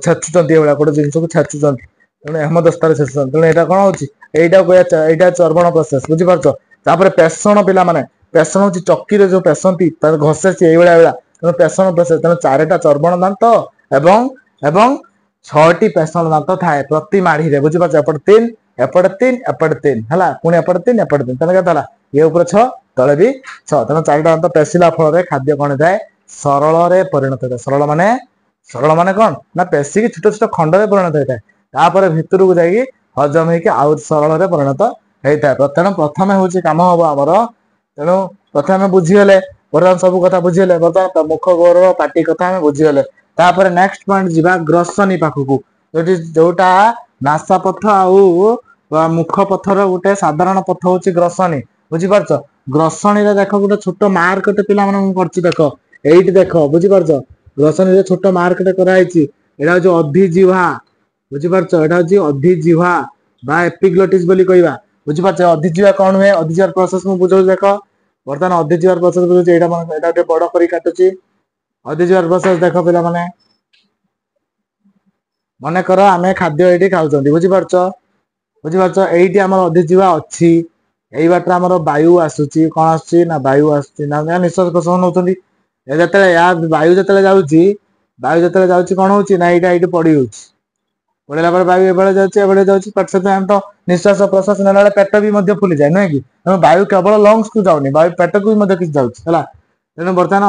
ଛେଚୁଛନ୍ତି, ଏଭଳିଆ ଗୋଟେ ଜିନିଷକୁ ଛେଚୁଛନ୍ତି, ତେଣୁ ହେମଦସ୍ତାରେ ଛେଚୁଛନ୍ତି। ତେଣୁ ଏଇଟା କଣ ହଉଛି? ଏଇଟା ଏଇଟା ଚର୍ବଣ ପ୍ରୋସେସ, ବୁଝିପାରୁଛ? ତାପରେ ପେଷଣ, ପିଲାମାନେ, ପେଷଣ ହଉଛି ଚକିରେ ଯୋଉ ପେଷନ୍ତି, ତାର ଘଷେ ସିଏ ଏଇଭଳିଆ ଏଇଭଳିଆ, ତେଣୁ ପେଷଣ ପ୍ରୋସେସ। ତେଣୁ 4ଟା ଚର୍ବଣ ଦାନ୍ତ ଏବଂ 6ଟି ପେଷଣ ଦାନ୍ତ ଥାଏ ପ୍ରତି ମାଢିରେ, ବୁଝିପାରୁଛ? ଏପଟେ 3, ଏପଟେ 3, ଏପଟେ 3 ହେଲା, ପୁଣି ଏପଟେ 3, ଏପଟେ 3, ତେଣୁ କେତେ ହେଲା? ଇଏ ଉପରେ 6, ତଳେ ବି 6। ତେଣୁ 4ଟା ଦାନ୍ତ ପେଶିଲା ଫଳରେ ଖାଦ୍ୟ କଣ ହେଇଥାଏ? ସରଳରେ ପରିଣତ ହେଇଥାଏ। ସରଳ ମାନେ କଣ ନା ପେଶିକି ଛୋଟ ଛୋଟ ଖଣ୍ଡରେ ପରିଣତ ହେଇଥାଏ। ତାପରେ ଭିତରକୁ ଯାଇକି ହଜମ ହେଇକି ଆଉ ସରଳରେ ପରିଣତ ହେଇଥାଏ। ତେଣୁ ପ୍ରଥମେ ହଉଛି କାମ ହବ ଆମର। ତେଣୁ ପ୍ରଥମେ ଆମେ ବୁଝିଗଲେ, ବର୍ତ୍ତମାନ ସବୁ କଥା ବୁଝିଗଲେ, ବର୍ତ୍ତମାନ ମୁଖ ଗୌରବ ପାଟି କଥା ଆମେ ବୁଝିଗଲେ। ତାପରେ ନେକ୍ସଟ ପଏଣ୍ଟ ଯିବା ଗ୍ରସନୀ ପାଖକୁ, ଯୋଉଠି ଯୋଉଟା ନାସା ପଥ ଆଉ ମୁଖ ପଥର ଗୋଟେ ସାଧାରଣ ପଥ ହଉଛି ଗ୍ରସନୀ, ବୁଝିପାରୁଛ? ଗ୍ରସଣୀରେ ଦେଖ ଗୋଟେ ଛୋଟ ମାର୍କଟେ ପିଲାମାନଙ୍କୁ କରିଛି, ଦେଖ ଏଇଠି ଦେଖ, ବୁଝିପାରୁଛ? ଗ୍ରସନୀରେ ଛୋଟ ମାର୍କଟେ କରାହେଇଛି। ଏଇଟା ହଉଛି ଅଧିଜିହ୍ୱା, ବୁଝିପାରୁଛ? ଏଇଟା ହଉଛି ଅଧିଜିହ୍ୱା ବା ଏପିଗ୍ଲୋଟିସ୍ ବୋଲି କହିବା, ବୁଝିପାରୁଛ? ଅଧିଜିହ୍ୱା କଣ ହୁଏ? ଅଧିଜିହ୍ୱାର ପ୍ରୋସେସ ମୁଁ ବୁଝଉଛି, ଦେଖ ବର୍ତ୍ତମାନ ଅଧିଜିହ୍ୱାର ପ୍ରୋସେସ ବୁଝଉଛି। ଏଇଟା ଏଇଟା ଟିକେ ବଡ କରି କାଟୁଛି। ଅଧିଜିହ୍ୱାର ପ୍ରୋସେସ ଦେଖ ପିଲାମାନେ, ମନେକର ଆମେ ଖାଦ୍ୟ ଏଇଠି ଖାଉଛନ୍ତି, ବୁଝିପାରୁଛ? ବୁଝିପାରୁଛ? ଏଇଠି ଆମର ଅଧିଜିହ୍ୱା ଅଛି, ଏଇ ବାଟରେ ଆମର ବାୟୁ ଆସୁଛି। କଣ ଆସୁଛି ନା ବାୟୁ ଆସୁଛି ନା ନିଶ୍ୱାସ ପ୍ରଶ୍ୱାସ ନଉଛନ୍ତି। ଯେତେବେଳେ ଏହା ବାୟୁ ଯେତେବେଳେ ଯାଉଛି, ବାୟୁ ଯେତେବେଳେ ଯାଉଛି କଣ ହଉଛି ନା ଏଇଟା ଏଇଠି ପଡି ଯାଉଛି। ପଡିଲା ପରେ ବାୟୁ ଏଭଳିଆ ଯାଉଛି, ଏଭଳିଆ ଯାଉଛି। ସେଥିପାଇଁ ତ ନିଶ୍ୱାସ ପ୍ରଶ୍ୱାସ ନେଲା ବେଳେ ପେଟ ବି ମଧ୍ୟ ଫୁଲିଯାଏ, ନୁହେଁ କି? ତେଣୁ ବାୟୁ କେବଳ ଲଙ୍ଗସ କୁ ଯାଉନି, ବାୟୁ ପେଟକୁ ବି ମଧ୍ୟ କିଛି ଯାଉଛି, ହେଲା। ତେଣୁ ବର୍ତ୍ତମାନ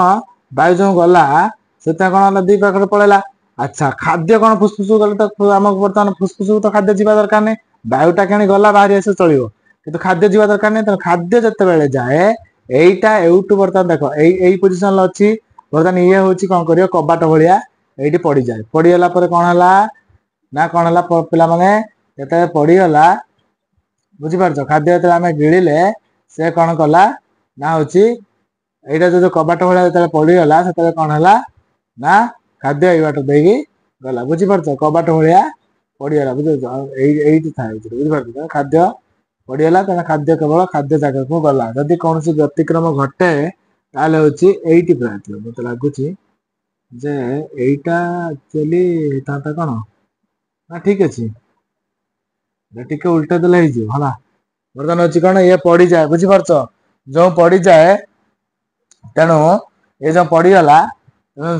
ବାୟୁ ଯୋଉ ଗଲା, ସେଥିପାଇଁ କଣ ହେଲା? ଦି ପାଖରେ ପଳେଇଲା। ଆଚ୍ଛା, ଖାଦ୍ୟ କଣ ଫୁସଫୁସ ଗଲେ ତ ଆମକୁ ବର୍ତ୍ତମାନ ଫୁସଫୁସକୁ ତ ଖାଦ୍ୟ ଯିବା ଦରକାର ନାହିଁ। ବାୟୁଟା କେଣି ଗଲା ବାହାରି ଆସିଲେ ଚଳିବ, କିନ୍ତୁ ଖାଦ୍ୟ ଯିବା ଦରକାର ନାହିଁ। ତେଣୁ ଖାଦ୍ୟ ଯେତେବେଳେ ଯାଏ, ଏଇଟା ଏଇଠୁ ବର୍ତ୍ତମାନ ଦେଖ ଏଇ ପୋଜିସନରେ ଅଛି। ବର୍ତ୍ତମାନ ଇଏ ହଉଛି କଣ କରିବ? କବାଟ ଭଳିଆ ଏଇଠି ପଡିଯାଏ। ପଡିଗଲା ପରେ କଣ ହେଲା ନା କଣ ହେଲା ପିଲାମାନେ? ଯେତେବେଳେ ପଡିଗଲା, ବୁଝିପାରୁଛ, ଖାଦ୍ୟ ଯେତେବେଳେ ଆମେ ଗିଳିଲେ, ସେ କଣ କଲା ନା ହଉଛି ଏଇଟା ଯୋଉ କବାଟ ଭଳିଆ ଯେତେବେଳେ ପଡିଗଲା, ସେତେବେଳେ କଣ ହେଲା ନା ଖାଦ୍ୟ ଏଇ ବାଟ ଦେଇକି ଗଲା, ବୁଝିପାରୁଛ? କବାଟ ଭଳିଆ ପଡିଗଲା, ବୁଝିପାରୁଛ? ଏଇଠି ଥାଏ, ବୁଝିପାରୁଛ? ଖାଦ୍ୟ ପଡିଗଲା, ତେଣୁ ଖାଦ୍ୟ କେବଳ ଖାଦ୍ୟ ଜାଗାକୁ ଗଲା। ଯଦି କୌଣସି ବ୍ୟତିକ୍ରମ ଘଟେ, ତାହେଲେ ହଉଛି ଏଇଠି ପ୍ରାୟ ମତେ ଲାଗୁଛି ଯେ ଏଇଟା ଆକ୍ଚୁଆଲି ହେଇଥାନ୍ତା କଣ ନା, ଠିକ ଅଛି, ଟିକେ ଉଲ୍ଟା ଦେଲେ ହେଇଯିବ, ହେଲା। ବର୍ତ୍ତମାନ ହଉଛି କଣ, ଇଏ ପଡିଯାଏ, ବୁଝିପାରୁଛ? ଯୋଉ ପଡିଯାଏ, ତେଣୁ ଏ ଯୋଉ ପଡିଗଲା,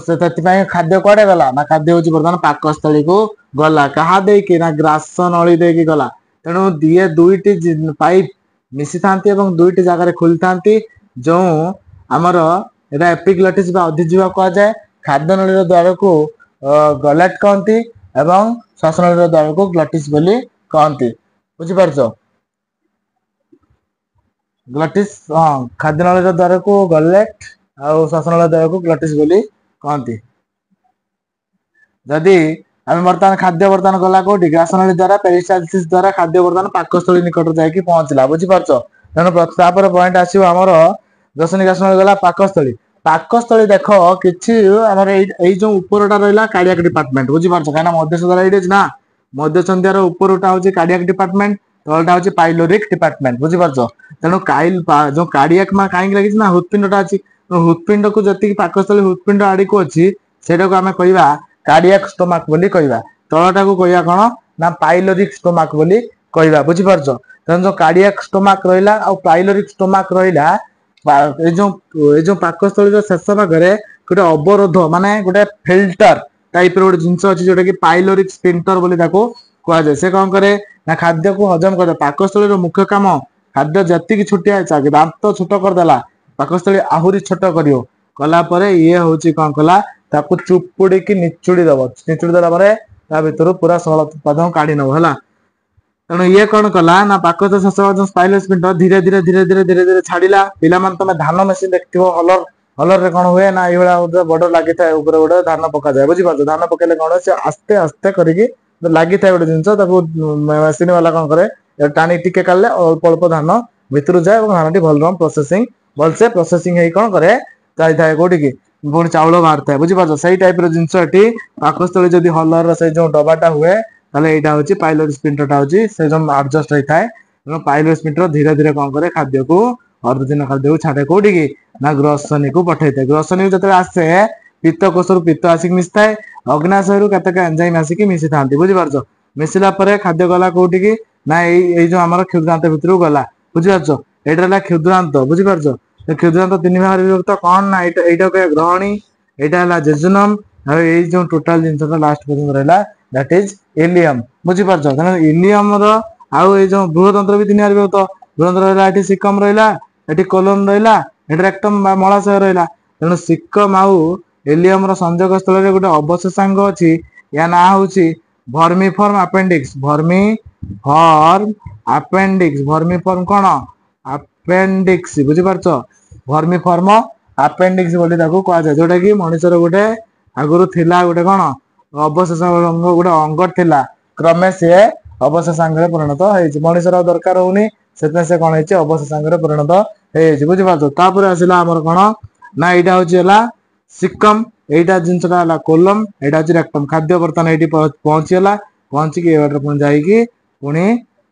ସେଥିପାଇଁ ଖାଦ୍ୟ କୁଆଡେ ଗଲା ନା ଖାଦ୍ୟ ହଉଛି ବର୍ତ୍ତମାନ ପାକସ୍ଥଳୀକୁ ଗଲା। କାହା ଦେଇକି ନା ଗ୍ରାସ ନଳୀ ଦେଇକି ଗଲା। ତେଣୁ ଦିଏ ଦୁଇଟି ପାଇପ୍ ମିଶିଥାନ୍ତି ଏବଂ ଦୁଇଟି ଜାଗାରେ ଖୋଲିଥାନ୍ତି। ଯୋଉ ଆମର ଏଟା ଏପିଗ୍ଲଟିସ୍ ବା ଅଧିଜିହ୍ୱା କୁହାଯାଏ। ଖାଦ୍ୟ ନଳୀର ଦ୍ୱାରକୁ ଗଲେଟ୍ କହନ୍ତି ଏବଂ ଶ୍ୱାସନଳୀର ଦ୍ୱାରକୁ ଗ୍ଲଟିସ୍ ବୋଲି କହନ୍ତି, ବୁଝିପାରୁଛ? ଗ୍ଲଟିସ୍, ହଁ, ଖାଦ୍ୟ ନଳୀର ଦ୍ୱାରକୁ ଗଲେଟ୍ ଆଉ ଶ୍ୱାସନଳୀର ଦ୍ୱାରକୁ ଗ୍ଲଟିସ୍ ବୋଲି କହନ୍ତି। ଯଦି ଆମେ ବର୍ତ୍ତମାନ ଖାଦ୍ୟ ବର୍ତ୍ତମାନ ଗଲା କୋଉଠି? ଗ୍ରାସନଳୀ ଦ୍ୱାରା, ପେରିଷ୍ଟାଲସିସ୍ ଦ୍ୱାରା ଖାଦ୍ୟ ବର୍ତ୍ତମାନ ପାକସ୍ଥଳୀ ନିକଟରେ ଯାଇକି ପହଞ୍ଚିଲା, ବୁଝିପାରୁଛ? ତେଣୁ ତାପରେ ପଏଣ୍ଟ ଆସିବ ଆମର ଗ୍ରସନୀ, ଗ୍ରାସନଳୀ ଗଲା ପାକସ୍ଥଳୀ। ପାକସ୍ଥଳୀ ଦେଖ କିଛି ଆମର ଏଇ ଯୋଉ ଉପରଟା ରହିଲା କାର୍ଡିଆକ ଡିପାର୍ଟମେଣ୍ଟ, ବୁଝିପାରୁଛ? କାହିଁକିନା ମଧ୍ୟସନ୍ଧ୍ୟା ଏଇଠି ଅଛି ନା, ମଧ୍ୟସନ୍ଧ୍ୟାର ଉପରଟା ହଉଛି କାର୍ଡିଆକ ଡିପାର୍ଟମେଣ୍ଟ, ତଳଟା ହଉଛି ପାଇଲୋରିକ ଡିପାର୍ଟମେଣ୍ଟ, ବୁଝିପାରୁଛ? ତେଣୁ କାଇଲ ଯୋଉ କାର୍ଡିଆକ ମା କାହିଁକି ଲାଗିଛି ନା ହୃତ୍ପିଣ୍ଡଟା ଅଛି। ହୃତ୍ପିଣ୍ଡକୁ ଯେତିକି ପାକସ୍ଥଳୀ ହୃତ୍ପିଣ୍ଡ ଆଡିକୁ ଅଛି, ସେଇଟାକୁ ଆମେ କହିବା କାର୍ଡିଆକ ଷ୍ଟୋମାକ ବୋଲି କହିବା। ତଳଟାକୁ କହିବା କଣ ନା ପାଇଲୋରିକ ଷ୍ଟୋମାକ ବୋଲି କହିବା, ବୁଝିପାରୁଛ? ତେଣୁ ଯୋଉ କାର୍ଡିଆକ ଷ୍ଟୋମାକ ରହିଲା ଆଉ ପାଇଲୋରିକ ଷ୍ଟୋମାକ ରହିଲା, ଏଇ ଯୋଉ ପାକସ୍ଥଳୀର ଶେଷ ଭାଗରେ ଗୋଟେ ଅବରୋଧ ମାନେ ଗୋଟେ ଫିଲ୍ଟର ଟାଇପ ର ଗୋଟେ ଜିନିଷ ଅଛି, ଯୋଉଟା କି ପାଇଲୋରିକ ସ୍ଫିଣ୍ଟର ବୋଲି ତାକୁ କୁହାଯାଏ। ସେ କଣ କରେ ନା ଖାଦ୍ୟକୁ ହଜମ କରେ। ପାକସ୍ଥଳୀର ମୁଖ୍ୟ କାମ ଖାଦ୍ୟ ଯେତିକି ଛୋଟିଆ, ଦାନ୍ତ ଛୋଟ କରିଦେଲା, ପାକସ୍ଥଳୀ ଆହୁରି ଛୋଟ କରିବ। କଲା ପରେ ଇଏ ହଉଛି କଣ କଲା, ତାକୁ ଚୁପୁଡିକି ନିଚୁଡି ଦବ। ନିଚୁଡି ଦେଲା ପରେ ତା ଭିତରୁ ପୁରା ସରଳ ଉତ୍ପାଦନ କାଢି ନବ, ହେଲା। ତେଣୁ ଇଏ କଣ କଲା ନା ପାକସ୍ଥଳୀ ଶେଷ ସ୍ପାଇଲୋସ୍ପିଣ୍ଟର ଧୀରେ ଧୀରେ ଧୀରେ ଧୀରେ ଧୀରେ ଧୀରେ ଛାଡିଲା। ପିଲାମାନେ, ତମେ ଧାନ ମେସିନ ଦେଖିଥିବ, ହଲର ହଲରରେ କଣ ହୁଏ ନା ଏଇଭଳିଆ ଗୋଟେ ବଡ ଲାଗିଥାଏ, ଉପରେ ଗୋଟେ ଧାନ ପକାଯାଏ, ବୁଝିପାରୁଛ? ଧାନ ପକେଇଲେ କଣ, ସେ ଆସ୍ତେ ଆସ୍ତେ କରିକି ଲାଗିଥାଏ ଗୋଟେ ଜିନିଷ, ତାକୁ ମେସିନ ବାଲା କଣ କରେ, ଟାଣି ଟିକେ କାଢିଲେ ଅଳ୍ପ ଅଳ୍ପ ଧାନ ଭିତରୁ ଯାଏ ଏବଂ ଧାନଟି ଭଲ ପ୍ରୋସେସିଂ, ଭଲସେ ପ୍ରୋସେସିଂ ହେଇ କଣ କରେ, ଯାଇଥାଏ କୋଉଠିକି, ପୁଣି ଚାଉଳ ବାହାରିଥାଏ, ବୁଝିପାରୁଛ? ସେଇ ଟାଇପ ର ଜିନିଷ ଏଠି ପାକସ୍ଥଳୀ ଯଦି ହଲର ସେଇ ଯୋଉ ଡବାଟା ହୁଏ, ତାହେଲେ ଏଇଟା ହଉଛି ପାଇଲୋରିକ ସ୍ଫିଙ୍କ୍ଟର ଟା ହଉଛି ସେ ଯୋଉ ଆଡଜଷ୍ଟ ହେଇଥାଏ। ଏବଂ ପାଇଲୋରିକ ସ୍ଫିଙ୍କ୍ଟର ଧୀରେ ଧୀରେ କଣ କରେ, ଖାଦ୍ୟକୁ ଅର୍ଦ୍ଧଜୀର୍ଣ୍ଣ ଖାଦ୍ୟକୁ ଛାଡେ କୋଉଠିକି ନା ଗ୍ରସନୀକୁ ପଠେଇଥାଏ। ଗ୍ରସନୀକୁ ଯେତେବେଳେ ଆସେ, ପିତ୍ତ କୋଷରୁ ପିତ୍ତ ଆସିକି ମିଶିଥାଏ, ଅଗ୍ନାଶୟରୁ କେତେକ ଏନଜାଇମ ଆସିକି ମିଶିଥାନ୍ତି, ବୁଝିପାରୁଛ? ମିଶିଲା ପରେ ଖାଦ୍ୟ ଗଲା କୋଉଠିକି ନା ଏଇ ଯୋଉ ଆମର କ୍ଷୁଦ୍ରାନ୍ତ ଭିତରକୁ ଗଲା, ବୁଝିପାରୁଛ? ଏଇଟା ହେଲା କ୍ଷୁଦ୍ରାନ୍ତ, ବୁଝିପାରୁଛ? କ୍ଷୁଦ୍ରାନ୍ତ ତିନି ଭାଗରେ ବିଭକ୍ତ, କଣ ନା ଏଇଟା କହିବା ଗ୍ରହଣୀ, ଏଇଟା ହେଲା ଜେଜୁନମ, ଆଉ ଏଇ ଯୋଉ ଟୋଟାଲ ଜିନିଷଟା ଲାଷ୍ଟ ପର୍ଯ୍ୟନ୍ତ ରହିଲା that is Ilium, ବୁଝିପାରୁଛ? ତେଣୁ ଇଲିୟମ ର ଆଉ ଏଇ ଯୋଉ ବୃହଦନ୍ତ୍ର ବି ତିନି ଭାଗରେ ବିଭକ୍ତ। ବୃହଦନ୍ତ୍ର ରହିଲା ଏଠି ସିକମ ରହିଲା, ଏଠି କୋଲନ ରହିଲା, ଏଠି ରେକ୍ଟମ ବା ମଳାଶୟ ରହିଲା। ତେଣୁ ସିକମ ଆଉ ଇଲିୟମ ର ସଂଯୋଗ ସ୍ଥଳରେ ଗୋଟେ ଅବଶେଷାଙ୍ଗ ଅଛି, ୟା ନାଁ ହଉଛି ଭର୍ମିଫର୍ମ ଆପେଣ୍ଡିକ୍ସ। ଭର୍ମିଫର୍ମ ଆପେଣ୍ଡିକ୍ସ, ଭର୍ମିଫର୍ମ କଣ ଆପେଣ୍ଡିକ୍ସ, ବୁଝିପାରୁଛ? ଭର୍ମିଫର୍ମ ଆପେଣ୍ଡିକ୍ସ ବୋଲି ତାକୁ କୁହାଯାଏ, ଯୋଉଟା କି ମଣିଷର ଗୋଟେ ଆଗରୁ ଥିଲା ଗୋଟେ କଣ ଅବଶେଷ ଅଙ୍ଗ, ଗୋଟେ ଅଙ୍ଗ ଥିଲା, କ୍ରମେ ସିଏ ଅବଶେଷାଙ୍ଗରେ ପରିଣତ ହେଇଛି। ମଣିଷର ଆଉ ଦରକାର ହଉନି, ସେଥିପାଇଁ ସେ କଣ ହେଇଛି, ଅବଶେଷାଙ୍ଗରେ ପରିଣତ ହେଇଯାଇଛି, ବୁଝିପାରୁଛ? ତାପରେ ଆସିଲା ଆମର କଣ ନା ଏଇଟା ହଉଛି ହେଲା ସିକମ, ଏଇଟା ଜିନିଷଟା ହେଲା କୋଲମ, ଏଇଟା ହଉଛି ରେକ୍ଟମ। ଖାଦ୍ୟ ବର୍ତ୍ତମାନ ଏଇଠି ପହଞ୍ଚିଗଲା, ପହଞ୍ଚିକି ଏ ବାଟରେ ପୁଣି ଯାଇକି ପୁଣି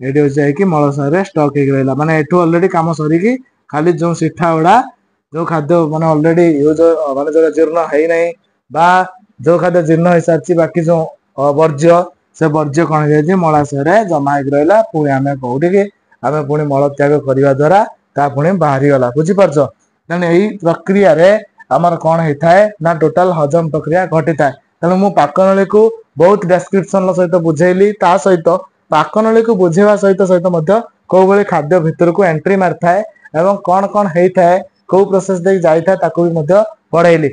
ଏଇଠି ହଉଛି ଯାଇକି ମଳଶୟରେ ଷ୍ଟକ୍ ହେଇକି ରହିଲା। ମାନେ ଏଠୁ ଅଲରେଡି କାମ ସରିକି ଖାଲି ଯୋଉ ସିଠା ଗୁଡା, ଯୋଉ ଖାଦ୍ୟ ମାନେ ଅଲରେଡି ୟୁଜ, ମାନେ ଯୋଉଟା ଜୀର୍ଣ୍ଣ ହେଇନାହିଁ ବା ଯୋଉ ଖାଦ୍ୟ ଜୀର୍ଣ୍ଣ ହେଇସାରିଛି, ବାକି ଯୋଉ ବର୍ଜ୍ୟ, ସେ ବର୍ଜ୍ୟ କଣ ହେଇଯାଇଛି, ମଳାଶୟରେ ଜମା ହେଇକି ରହିଲା। ପୁଣି ଆମେ କୋଉଠିକି, ଆମେ ପୁଣି ମଳତ୍ୟାଗ କରିବା ଦ୍ଵାରା ତା ପୁଣି ବାହାରିଗଲା, ବୁଝିପାରୁଛ? ତେଣୁ ଏଇ ପ୍ରକ୍ରିୟାରେ ଆମର କଣ ହେଇଥାଏ ନା ଟୋଟାଲ ହଜମ ପ୍ରକ୍ରିୟା ଘଟିଥାଏ। ତେଣୁ ମୁଁ ପାକନଳୀକୁ ବହୁତ ଡେସ୍କ୍ରିପସନ ସହିତ ବୁଝେଇଲି, ତା ସହିତ ପାକନଳୀକୁ ବୁଝେଇବା ସହିତ ସହିତ ମଧ୍ୟ କୋଉ ଭଳି ଖାଦ୍ୟ ଭିତରକୁ ଏଣ୍ଟ୍ରି ମାରିଥାଏ ଏବଂ କଣ କଣ ହେଇଥାଏ, କୋଉ ପ୍ରୋସେସ ଦେଇ ଯାଇଥାଏ, ତାକୁ ବି ମଧ୍ୟ ପଢେଇଲି।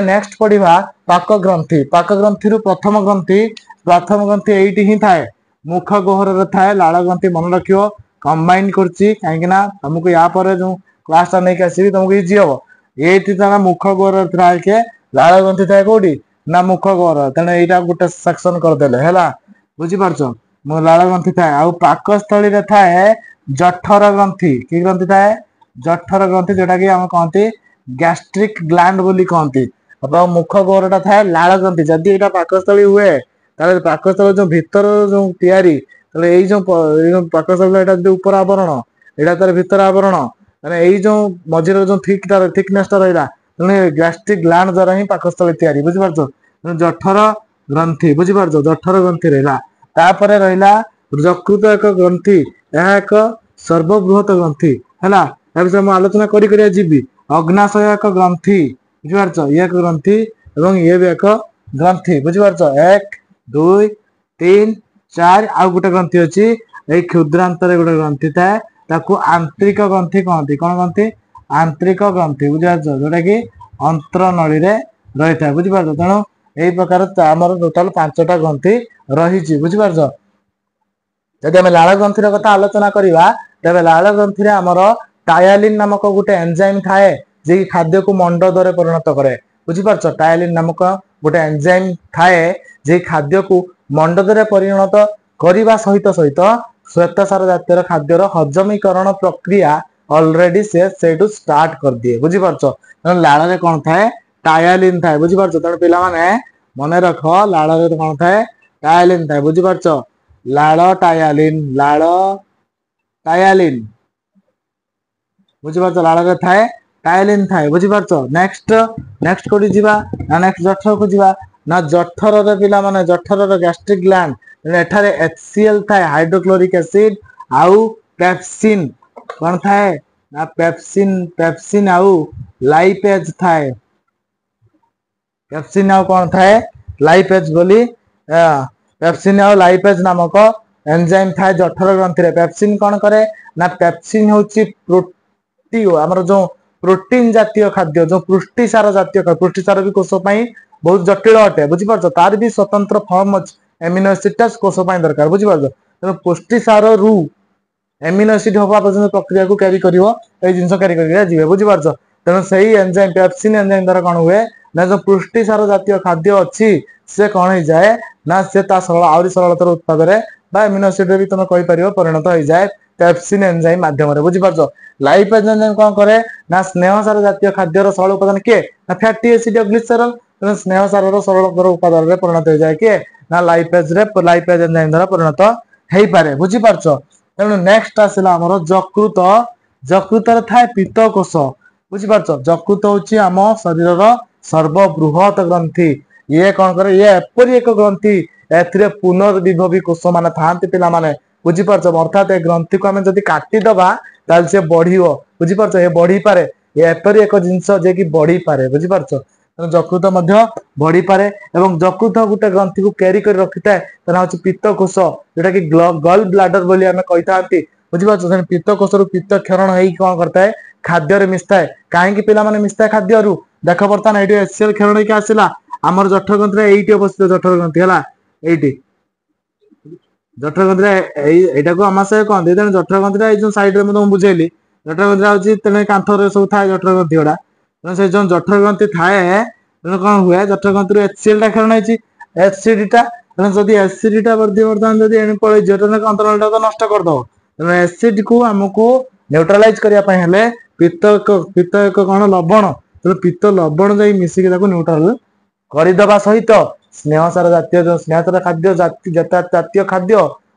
ନେକ୍ସଟ ପଢିବା ପାକ ଗ୍ରନ୍ଥି। ପାକ ଗ୍ରନ୍ଥିରୁ ପ୍ରଥମ ଗ୍ରନ୍ଥି, ପ୍ରଥମ ଗ୍ରନ୍ଥି ଏଇଠି ହିଁ ଥାଏ, ମୁଖ ଗହ୍ୱରରେ ଥାଏ ଲାଳ ଗ୍ରନ୍ଥି। ମନେ ରଖିବ, କମ୍ବାଇନ କରୁଛି କାହିଁକି ନା ତମକୁ ୟା ପରେ ଯୋଉ କ୍ଲାସ ଟା ନେଇକି ଆସିବି ତମକୁ ଇଜି ହବ। ଏଇଠି ତାର ମୁଖ ଗହ୍ୱରରେ ଥାଏ କିଏ, ଲାଳ ଗ୍ରନ୍ଥି ଥାଏ କୋଉଠି ନା ମୁଖ ଗହ୍ୱର। ତେଣୁ ଏଇଟା ଗୋଟେ ସେକ୍ସନ କରିଦେଲେ ହେଲା, ବୁଝିପାରୁଛ? ମୁଁ ଲାଳ ଗ୍ରନ୍ଥି ଥାଏ। ଆଉ ପାକସ୍ଥଳୀରେ ଥାଏ ଜଠର ଗ୍ରନ୍ଥି। କି ଗ୍ରନ୍ଥି ଥାଏ? ଜଠର ଗ୍ରନ୍ଥି, ଯୋଉଟା କି ଆମେ କହନ୍ତି ଗ୍ୟାଷ୍ଟ୍ରିକ ଗ୍ଲାଣ୍ଡ ବୋଲି କହନ୍ତି। ଏବଂ ମୁଖ ଗହ୍ୱରଟା ଥାଏ ଲାଳ ଗ୍ରନ୍ଥି। ଯଦି ଏଇଟା ପାକସ୍ଥଳୀ ହୁଏ, ତାହେଲେ ପାକସ୍ଥଳୀ ଯୋଉ ଭିତର ଯୋଉ ତିଆରି, ତାହେଲେ ଏଇ ଯୋଉ ପାକସ୍ଥଳୀ ଏଇଟା ଯଦି ଉପର ଆବରଣ, ଏଇଟା ତାର ଭିତର ଆବରଣ, ମାନେ ଏଇ ଯୋଉ ମଝିରେ ଯୋଉ ଥିକନେସ ଟା ରହିଲା, ତେଣୁ ଗ୍ୟାଷ୍ଟ୍ରିକ ଗ୍ଲାଣ୍ଡ ଦ୍ଵାରା ହିଁ ପାକସ୍ଥଳୀ ତିଆରି, ବୁଝିପାରୁଛ? ତେଣୁ ଜଠର ଗ୍ରନ୍ଥି, ବୁଝିପାରୁଛ? ଜଠର ଗ୍ରନ୍ଥି ରହିଲା। ତାପରେ ରହିଲା ଯକୃତ ଏକ ଗ୍ରନ୍ଥି, ଏହା ଏକ ସର୍ବବୃହତ ଗ୍ରନ୍ଥି ହେଲା। ତା ବିଷୟରେ ମୁଁ ଆଲୋଚନା କରି କରି ଯିବି। ଅଗ୍ନାଶୟ ଏକ ଗ୍ରନ୍ଥି, ବୁଝିପାରୁଛ? ଇଏ ଏକ ଗ୍ରନ୍ଥି ଏବଂ ଇଏ ବି ଏକ ଗ୍ରନ୍ଥି, ବୁଝିପାରୁଛ? 1 2 3 4, ଆଉ ଗୋଟେ ଗ୍ରନ୍ଥି ଅଛି ଏଇ କ୍ଷୁଦ୍ରାନ୍ତରେ ଗୋଟେ ଗ୍ରନ୍ଥି ଥାଏ, ତାକୁ ଆନ୍ତ୍ରିକ ଗ୍ରନ୍ଥି କହନ୍ତି। କଣ କହନ୍ତି? ଆନ୍ତ୍ରିକ ଗ୍ରନ୍ଥି, ବୁଝିପାରୁଛ? ଯୋଉଟା କି ଅନ୍ତ୍ରନଳୀରେ ରହିଥାଏ, ବୁଝିପାରୁଛ? ତେଣୁ ଏଇ ପ୍ରକାର ଆମର ଟୋଟାଲ 5ଟା ଗ୍ରନ୍ଥି ରହିଛି, ବୁଝିପାରୁଛ? ଯଦି ଆମେ ଲାଳ ଗ୍ରନ୍ଥିର କଥା ଆଲୋଚନା କରିବା, ତେବେ ଲାଳ ଗ୍ରନ୍ଥିରେ ଆମର ଟାୟାଲିନ ନାମକ ଗୋଟେ ଏନଜାଇମ ଥାଏ, ଯିଏକି ଖାଦ୍ୟକୁ ମଣ୍ଡଦରେ ପରିଣତ କରେ, ବୁଝିପାରୁଛ? ଟାୟାଲିନ ନାମକ ଗୋଟେ ଏନଜାଇମ ଥାଏ, ଯିଏ ଖାଦ୍ୟକୁ ମଣ୍ଡଦରେ ପରିଣତ କରିବା ସହିତ ସହିତ ଶ୍ୱେତସାର ଜାତୀୟର ଖାଦ୍ୟର ହଜମୀକରଣ ପ୍ରକ୍ରିୟା ଅଲରେଡି ସେ ସେଇଠୁ ଷ୍ଟାର୍ଟ କରିଦିଏ, ବୁଝିପାରୁଛ? ତେଣୁ ଲାଳରେ କଣ ଥାଏ? ଟାୟାଲିନ ଥାଏ, ବୁଝିପାରୁଛ? ତେଣୁ ପିଲାମାନେ ମନେ ରଖ, ଲାଳରେ କଣ ଥାଏ? ଟାୟାଲିନ ଥାଏ, ବୁଝିପାରୁଛ? ଲାଳ ଟାୟାଲିନ, ଲାଳ ଟାୟାଲିନ, ବୁଝିପାରୁଛ? ଲାଳରେ ଥାଏ ଟାୟାଲିନ ଥାଏ, ବୁଝିପାରୁଛ? ନେକ୍ସଟ କୋଉଠି ଯିବା ନା ନେକ୍ସଟ ଜଠରକୁ ଯିବା। ନା ଜଠରରେ ପିଲାମାନେ, ଜଠରର ଗ୍ୟାଷ୍ଟ୍ରିକ ଗ୍ଲାଣ୍ଡ, ଏଠାରେ HCl ଥାଏ, ହାଇଡ୍ରୋକ୍ଲୋରିକ ଏସିଡ, ଆଉ ପେପସିନ କଣ ଥାଏ ନା ପେପସିନ, ପେପସିନ ଆଉ ଲାଇପେଜ ଥାଏ। ପେପସିନ ଆଉ କଣ ଥାଏ? ଲାଇପେଜ ବୋଲି, ପେପସିନ ଆଉ ଲାଇପେଜ ନାମକ ଏନଜାଇମ ଥାଏ ଜଠର ଗ୍ରନ୍ଥିରେ। ପେପସିନ କଣ କରେ ନା ପେପସିନ ହଉଛି ପ୍ରୋଟିଓ, ଆମର ଯୋଉ ପ୍ରୋଟିନ ଜାତୀୟ ଖାଦ୍ୟ, ଯୋଉ ପୃଷ୍ଟିସାର ଜାତୀୟ, ପୃଷ୍ଟିସାର ବି କୋଷ ପାଇଁ ବହୁତ ଜଟିଳ ଅଟେ, ବୁଝିପାରୁଛ? ତାର ବି ସ୍ୱତନ୍ତ୍ର ଫର୍ମ ଅଛି, ଏମିନୋ ଏସିଡ ଟା କୋଷ ପାଇଁ ଦରକାର, ବୁଝିପାରୁଛ? ତେଣୁ ପୁଷ୍ଟିସାରରୁ ଏମିନୋ ଏସିଡ ହବା ପର୍ଯ୍ୟନ୍ତ ପ୍ରକ୍ରିୟାକୁ କ୍ୟାରି କରିବ, ଏଇ ଜିନିଷ କ୍ୟାରି କରିକି ଯିବେ, ବୁଝିପାରୁଛ? ତେଣୁ ସେଇ ଏନଜାଇମ ପେପସିନ ଏନଜାଇମ ଦ୍ୱାରା କଣ ହୁଏ ନା ଯୋଉ ପୃଷ୍ଟିସାର ଜାତୀୟ ଖାଦ୍ୟ ଅଛି ସେ କଣ ହେଇଯାଏ ନା ସେ ତା ସରଳ ଆହୁରି ସରଳତର ଉତ୍ପାଦରେ ବା ଏମିନୋ ଏସିଡରେ ବି ତମେ କହିପାରିବ ପରିଣତ ହେଇଯାଏ ପେପସିନ ଏନଜାଇମ ମାଧ୍ୟମରେ। ବୁଝିପାରୁଛ? ଲାଇପେଜ ଏନଜାଇମ କଣ କରେ ନା ସ୍ନେହସାର ଜାତୀୟ ଖାଦ୍ୟର ସରଳ ଉପାଦାନ କିଏ ନା ଫ୍ୟାଟି ଏସିଡ ଗ୍ଲିସେରଲ। ତେଣୁ ସ୍ନେହସାରର ସରଳତର ଉପାଦାନରେ ପରିଣତ ହେଇଯାଏ କିଏ ନା ଲାଇପେଜ ରେ, ଲାଇପେଜ ଏନଜାଇମ ଦ୍ୱାରା ପରିଣତ ହେଇପାରେ। ବୁଝିପାରୁଛ? ତେଣୁ ନେକ୍ସଟ ଆସିଲା ଆମର ଯକୃତ। ଯକୃତରେ ଥାଏ ପିତ୍ତକୋଷ। ବୁଝିପାରୁଛ? ଯକୃତ ହଉଛି ଆମ ଶରୀରର ସର୍ବବୃହତ ଗ୍ରନ୍ଥି। ଇଏ କଣ କରେ? ଇଏ ଏପରି ଏକ ଗ୍ରନ୍ଥି, ଏଥିରେ ପୁନର୍ବିଭବୀ କୋଷ ମାନେ ଥାଆନ୍ତି ପିଲାମାନେ। ବୁଝିପାରୁଛ? ଅର୍ଥାତ ଏ ଗ୍ରନ୍ଥିକୁ ଆମେ ଯଦି କାଟିଦବା ତାହେଲେ ସେ ବଢିବ। ବୁଝିପାରୁଛ? ଏ ବଢିପାରେ। ଏ ଏପରି ଏକ ଜିନିଷ ଯିଏ କି ବଢିପାରେ। ବୁଝିପାରୁଛ? ତେଣୁ ଯକୃତ ମଧ୍ୟ ବଢିପାରେ ଏବଂ ଯକୃତ ଗୋଟେ ଗ୍ରନ୍ଥିକୁ କ୍ୟାରି କରି ରଖିଥାଏ, ତା ନାଁ ହଉଛି ପିତ୍ତକୋଷ, ଯୋଉଟା କି ଗଲ ବ୍ଲାଡର ବୋଲି ଆମେ କହିଥାନ୍ତି। ବୁଝିପାରୁଛ? ତେଣୁ ପିତ୍ତକୋଷରୁ ପିତ୍ତ କ୍ଷରଣ ହେଇକି କଣ କରିଥାଏ? ଖାଦ୍ୟରେ ମିଶିଥାଏ। କାହିଁକି ପିଲାମାନେ ମିଶିଥାଏ ଖାଦ୍ୟରୁ? ଦେଖ ବର୍ତ୍ତମାନ ଏଇଠି HCl କ୍ଷରଣ ହେଇକି ଆସିଲା ଆମର ଜଠର ଗ୍ରନ୍ଥିରେ, ଏଇଠି ଅବସ୍ଥିତ ଜଠର ଗ୍ରନ୍ଥି ହେଲା, ଏଇଠି ଜଠର ଗ୍ରନ୍ଥିରେ ଏଇଟାକୁ ଆମାଶୟ କହନ୍ତି। ତେଣୁ ଜଠର ଗ୍ରନ୍ଥିଟା ଏଇ ଯୋଉ ସାଇଡରେ ମୁଁ ତମକୁ ବୁଝେଇଲି, ଜଠର ଗ୍ରନ୍ଥିଟା ହଉଛି ତେଣୁ କାନ୍ଥରେ ସବୁ ଥାଏ ଜଠର ଗ୍ରନ୍ଥି ଗୁଡା। ତେଣୁ ସେ ଯୋଉ ଜଠର ଗ୍ରନ୍ଥି ଥାଏ, ତେଣୁ କଣ ହୁଏ? ଜଠର ଗ୍ରନ୍ଥିରୁ HCl ଟା କ୍ଷରଣ ହେଇଛି, ଏସିଡ ଟା। ତେଣୁ ଯଦି ଏସିଡ ଟା ବର୍ତ୍ତମାନ ଯଦି ଏଣୁ ପଳେଇଯିବ, ତେଣୁ ଅନ୍ତନଳୀଟା ତ ନଷ୍ଟ କରିଦବ। ତେଣୁ ଏସିଡ କୁ ଆମକୁ ନ୍ୟୁଟ୍ରାଲାଇଜ କରିବା ପାଇଁ ହେଲେ ପିତ୍ତ ଏକ କଣ ଲବଣ, ତେଣୁ ପିତ୍ତ ଲବଣ ଯାଇ ମିଶିକି ତାକୁ ନ୍ୟୁଟ୍ରାଲ କରିଦବା ସହିତ ସ୍ନେହସାର ଜାତୀୟ ଯୋଉ ସ୍ନେହସାର ଖାଦ୍ୟ ଜାତୀୟ ଖାଦ୍ୟ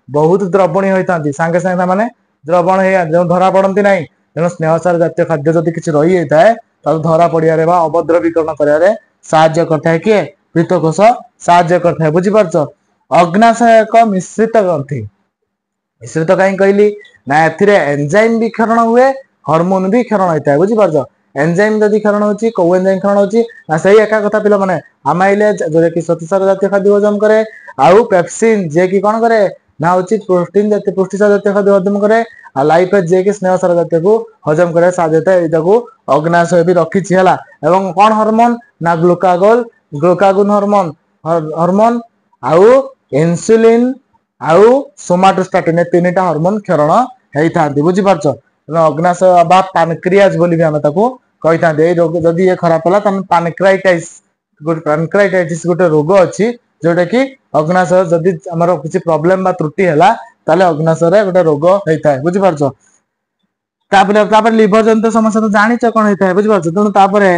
ବହୁତ ଦ୍ରବଣୀୟ ହୋଇଥାନ୍ତି, ସାଙ୍ଗେ ସାଙ୍ଗେ ସେମାନେ ଦ୍ରବଣ ହେଇଯାନ୍ତି, ତେଣୁ ଧରା ପଡନ୍ତି ନାହିଁ। ତେଣୁ ସ୍ନେହସାର ଜାତୀୟ ଖାଦ୍ୟ ଯଦି କିଛି ରହିଯାଇଥାଏ ତାକୁ ଧରା ପଡିବାରେ ବା ଅବଦ୍ରବୀକରଣ କରିବାରେ ସାହାଯ୍ୟ କରିଥାଏ କିଏ? ପିତ୍ତକୋଷ ସାହାଯ୍ୟ କରିଥାଏ। ବୁଝିପାରୁଛ? ଅଗ୍ନାଶୟ ଏକ ମିଶ୍ରିତ ଗ୍ରନ୍ଥି। ମିଶ୍ରିତ କାହିଁ କହିଲି ନା ଏଥିରେ ଏନଜାଇମ ବି କ୍ଷରଣ ହୁଏ, ହରମୋନ ବି କ୍ଷରଣ ହେଇଥାଏ। ବୁଝିପାରୁଛ? ଏନଜାଇମ ଯଦି କ୍ଷରଣ ହଉଛି, କୋଉ ଏନଜାଇମ କ୍ଷରଣ ହଉଛି ନା ସେଇ ଏକା କଥା ପିଲାମାନେ, ଆମାଇଲେଜ ଯୋଉଟା କି ଶ୍ଵେତସାର ଜାତୀୟ ଖାଦ୍ୟ ହଜମ କରେ, ଆଉ ପେପସିନ ଯିଏ କି କଣ କରେ ନା ହଉଛି ପ୍ରୋଟିନ ଜାତୀୟ ପୃଷ୍ଟିସାର ଜାତୀୟ ଖାଦ୍ୟ ହଜମ କରେ, ଆଉ ଲାଇପେଜ ଯିଏ କି ସ୍ନେହସାର ଜାତୀୟକୁ ହଜମ କରିବା ସାହାଯ୍ୟ ହେଇଥାଏ। ଏଇଟାକୁ ଅଗ୍ନାଶୟ ବି ରଖିଛି ହେଲା। ଏବଂ କଣ ହରମୋନ ନା ଗ୍ଲୁକାଗୋନ ହରମୋନ ଆଉ ଇନସୁଲିନ ଆଉ ସୋମାଟୋଷ୍ଟାଟିନ, ଏ ତିନିଟା ହରମୋନ କ୍ଷରଣ ହେଇଥାନ୍ତି। ବୁଝିପାରୁଛ? ତେଣୁ ଅଗ୍ନାଶୟ ବା ପାନକ୍ରିଆଜ ବୋଲି ବି ଆମେ ତାକୁ କହିଥାନ୍ତି। ଏଇ ରୋଗ ଯଦି ଇଏ ଖରାପ ହେଲା ତାହେଲେ ପାନକ୍ରାଇଟାଇସ୍ ଗୋଟେ, ପାନକ୍ରାଇଟାଇଟିସ୍ ଗୋଟେ ରୋଗ ଅଛି, ଯୋଉଟା କି ଅଗ୍ନାଶୟ ଯଦି ଆମର କିଛି ପ୍ରୋବ୍ଲେମ ବା ତ୍ରୁଟି ହେଲା ତାହେଲେ ଅଗ୍ନାଶୟରେ ଗୋଟେ ରୋଗ ହେଇଥାଏ। ବୁଝିପାରୁଛ? ତାପରେ ତାପରେ ଲିଭର ଜନିତ ସମସ୍ୟା ତ ଜାଣିଛ କଣ ହେଇଥାଏ। ବୁଝିପାରୁଛ? ତେଣୁ ତାପରେ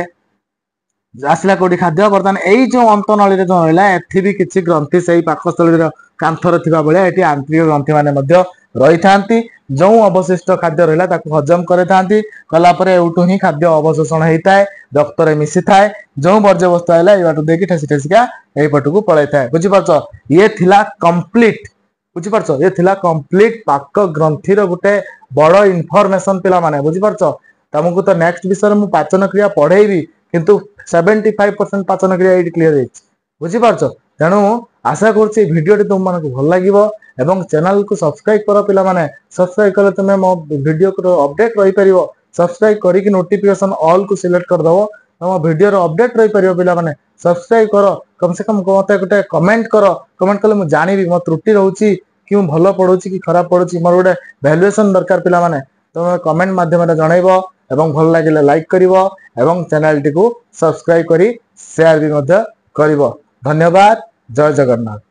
ଆସିଲା କୋଉଠି ଖାଦ୍ୟ। ବର୍ତ୍ତମାନ ଏଇ ଯୋଉ ଅନ୍ତନଳୀରେ ଯୋଉ ରହିଲା ଏଠି ବି କିଛି ଗ୍ରନ୍ଥି ସେଇ ପାକସ୍ଥଳୀର କାନ୍ଥରେ ଥିବା ଭଳିଆ ଏଠି ଆନ୍ତରିକ ଗ୍ରନ୍ଥି ମାନେ ମଧ୍ୟ ରହିଥାନ୍ତି। ଯୋଉ ଅବଶିଷ୍ଟ ଖାଦ୍ୟ ରହିଲା ତାକୁ ହଜମ କରିଥାନ୍ତି, କଲା ପରେ ଏଇଠୁ ହିଁ ଖାଦ୍ୟ ଅବଶୋଷଣ ହେଇଥାଏ, ରକ୍ତରେ ମିଶିଥାଏ। ଯୋଉ ବର୍ଜ୍ୟବସ୍ତୁ ଆଇଲା ଏଇ ବାଟୁ ଦେଇକି ଠେସି ଠେସିକା ଏଇ ପଟକୁ ପଳେଇଥାଏ। ବୁଝିପାରୁଛ? ଇଏ ଥିଲା କମ୍ପ୍ଲିଟ। ବୁଝିପାରୁଛ? ଇଏ ଥିଲା କମ୍ପ୍ଲିଟ ପାକ ଗ୍ରନ୍ଥିର ଗୋଟେ ବଡ ଇନଫରମେସନ ପିଲାମାନେ। ବୁଝିପାରୁଛ? ତମକୁ ତ ନେକ୍ସଟ ବିଷୟରେ ମୁଁ ପାଚନ କ୍ରିୟା ପଢେଇବି, କିନ୍ତୁ 75% ପାଚନ କ୍ରିୟା ଏଇଠି କ୍ଲିୟର ହେଇଛି। ବୁଝିପାରୁଛ? ତେଣୁ ଆଶା କରୁଛି ଏଇ ଭିଡିଓଟି ତୁମମାନଙ୍କୁ ଭଲ ଲାଗିବ ଏବଂ ଚ୍ୟାନେଲକୁ ସବସ୍କ୍ରାଇବ କର ପିଲାମାନେ। ସବସ୍କ୍ରାଇବ କଲେ ତୁମେ ମୋ ଭିଡିଓ ଅପଡେଟ ରହିପାରିବ। ସବସ୍କ୍ରାଇବ କରିକି ନୋଟିଫିକେସନ ଅଲ୍ କୁ ସିଲେକ୍ଟ କରିଦବ, ତମ ଭିଡିଓର ଅପଡେଟ ରହିପାରିବ ପିଲାମାନେ। ସବସ୍କ୍ରାଇବ କର, କମ ସେ କମ ମତେ ଗୋଟେ କମେଣ୍ଟ କର। କମେଣ୍ଟ କଲେ ମୁଁ ଜାଣିବି ମୋ ତ୍ରୁଟି ରହୁଛି କି ମୁଁ ଭଲ ପଢୁଛି କି ଖରାପ ପଢୁଛି। ମୋର ଗୋଟେ ଭ୍ୟାଲୁଏସନ ଦରକାର ପିଲାମାନେ। ତମେ କମେଣ୍ଟ ମାଧ୍ୟମରେ ଜଣେଇବ ଏବଂ ଭଲ ଲାଗିଲେ ଲାଇକ୍ କରିବ ଏବଂ ଚ୍ୟାନେଲଟିକୁ ସବସ୍କ୍ରାଇବ କରି ସେୟାର ବି ମଧ୍ୟ କରିବ। ଧନ୍ୟବାଦ। ଜୟ ଜଗନ୍ନାଥ।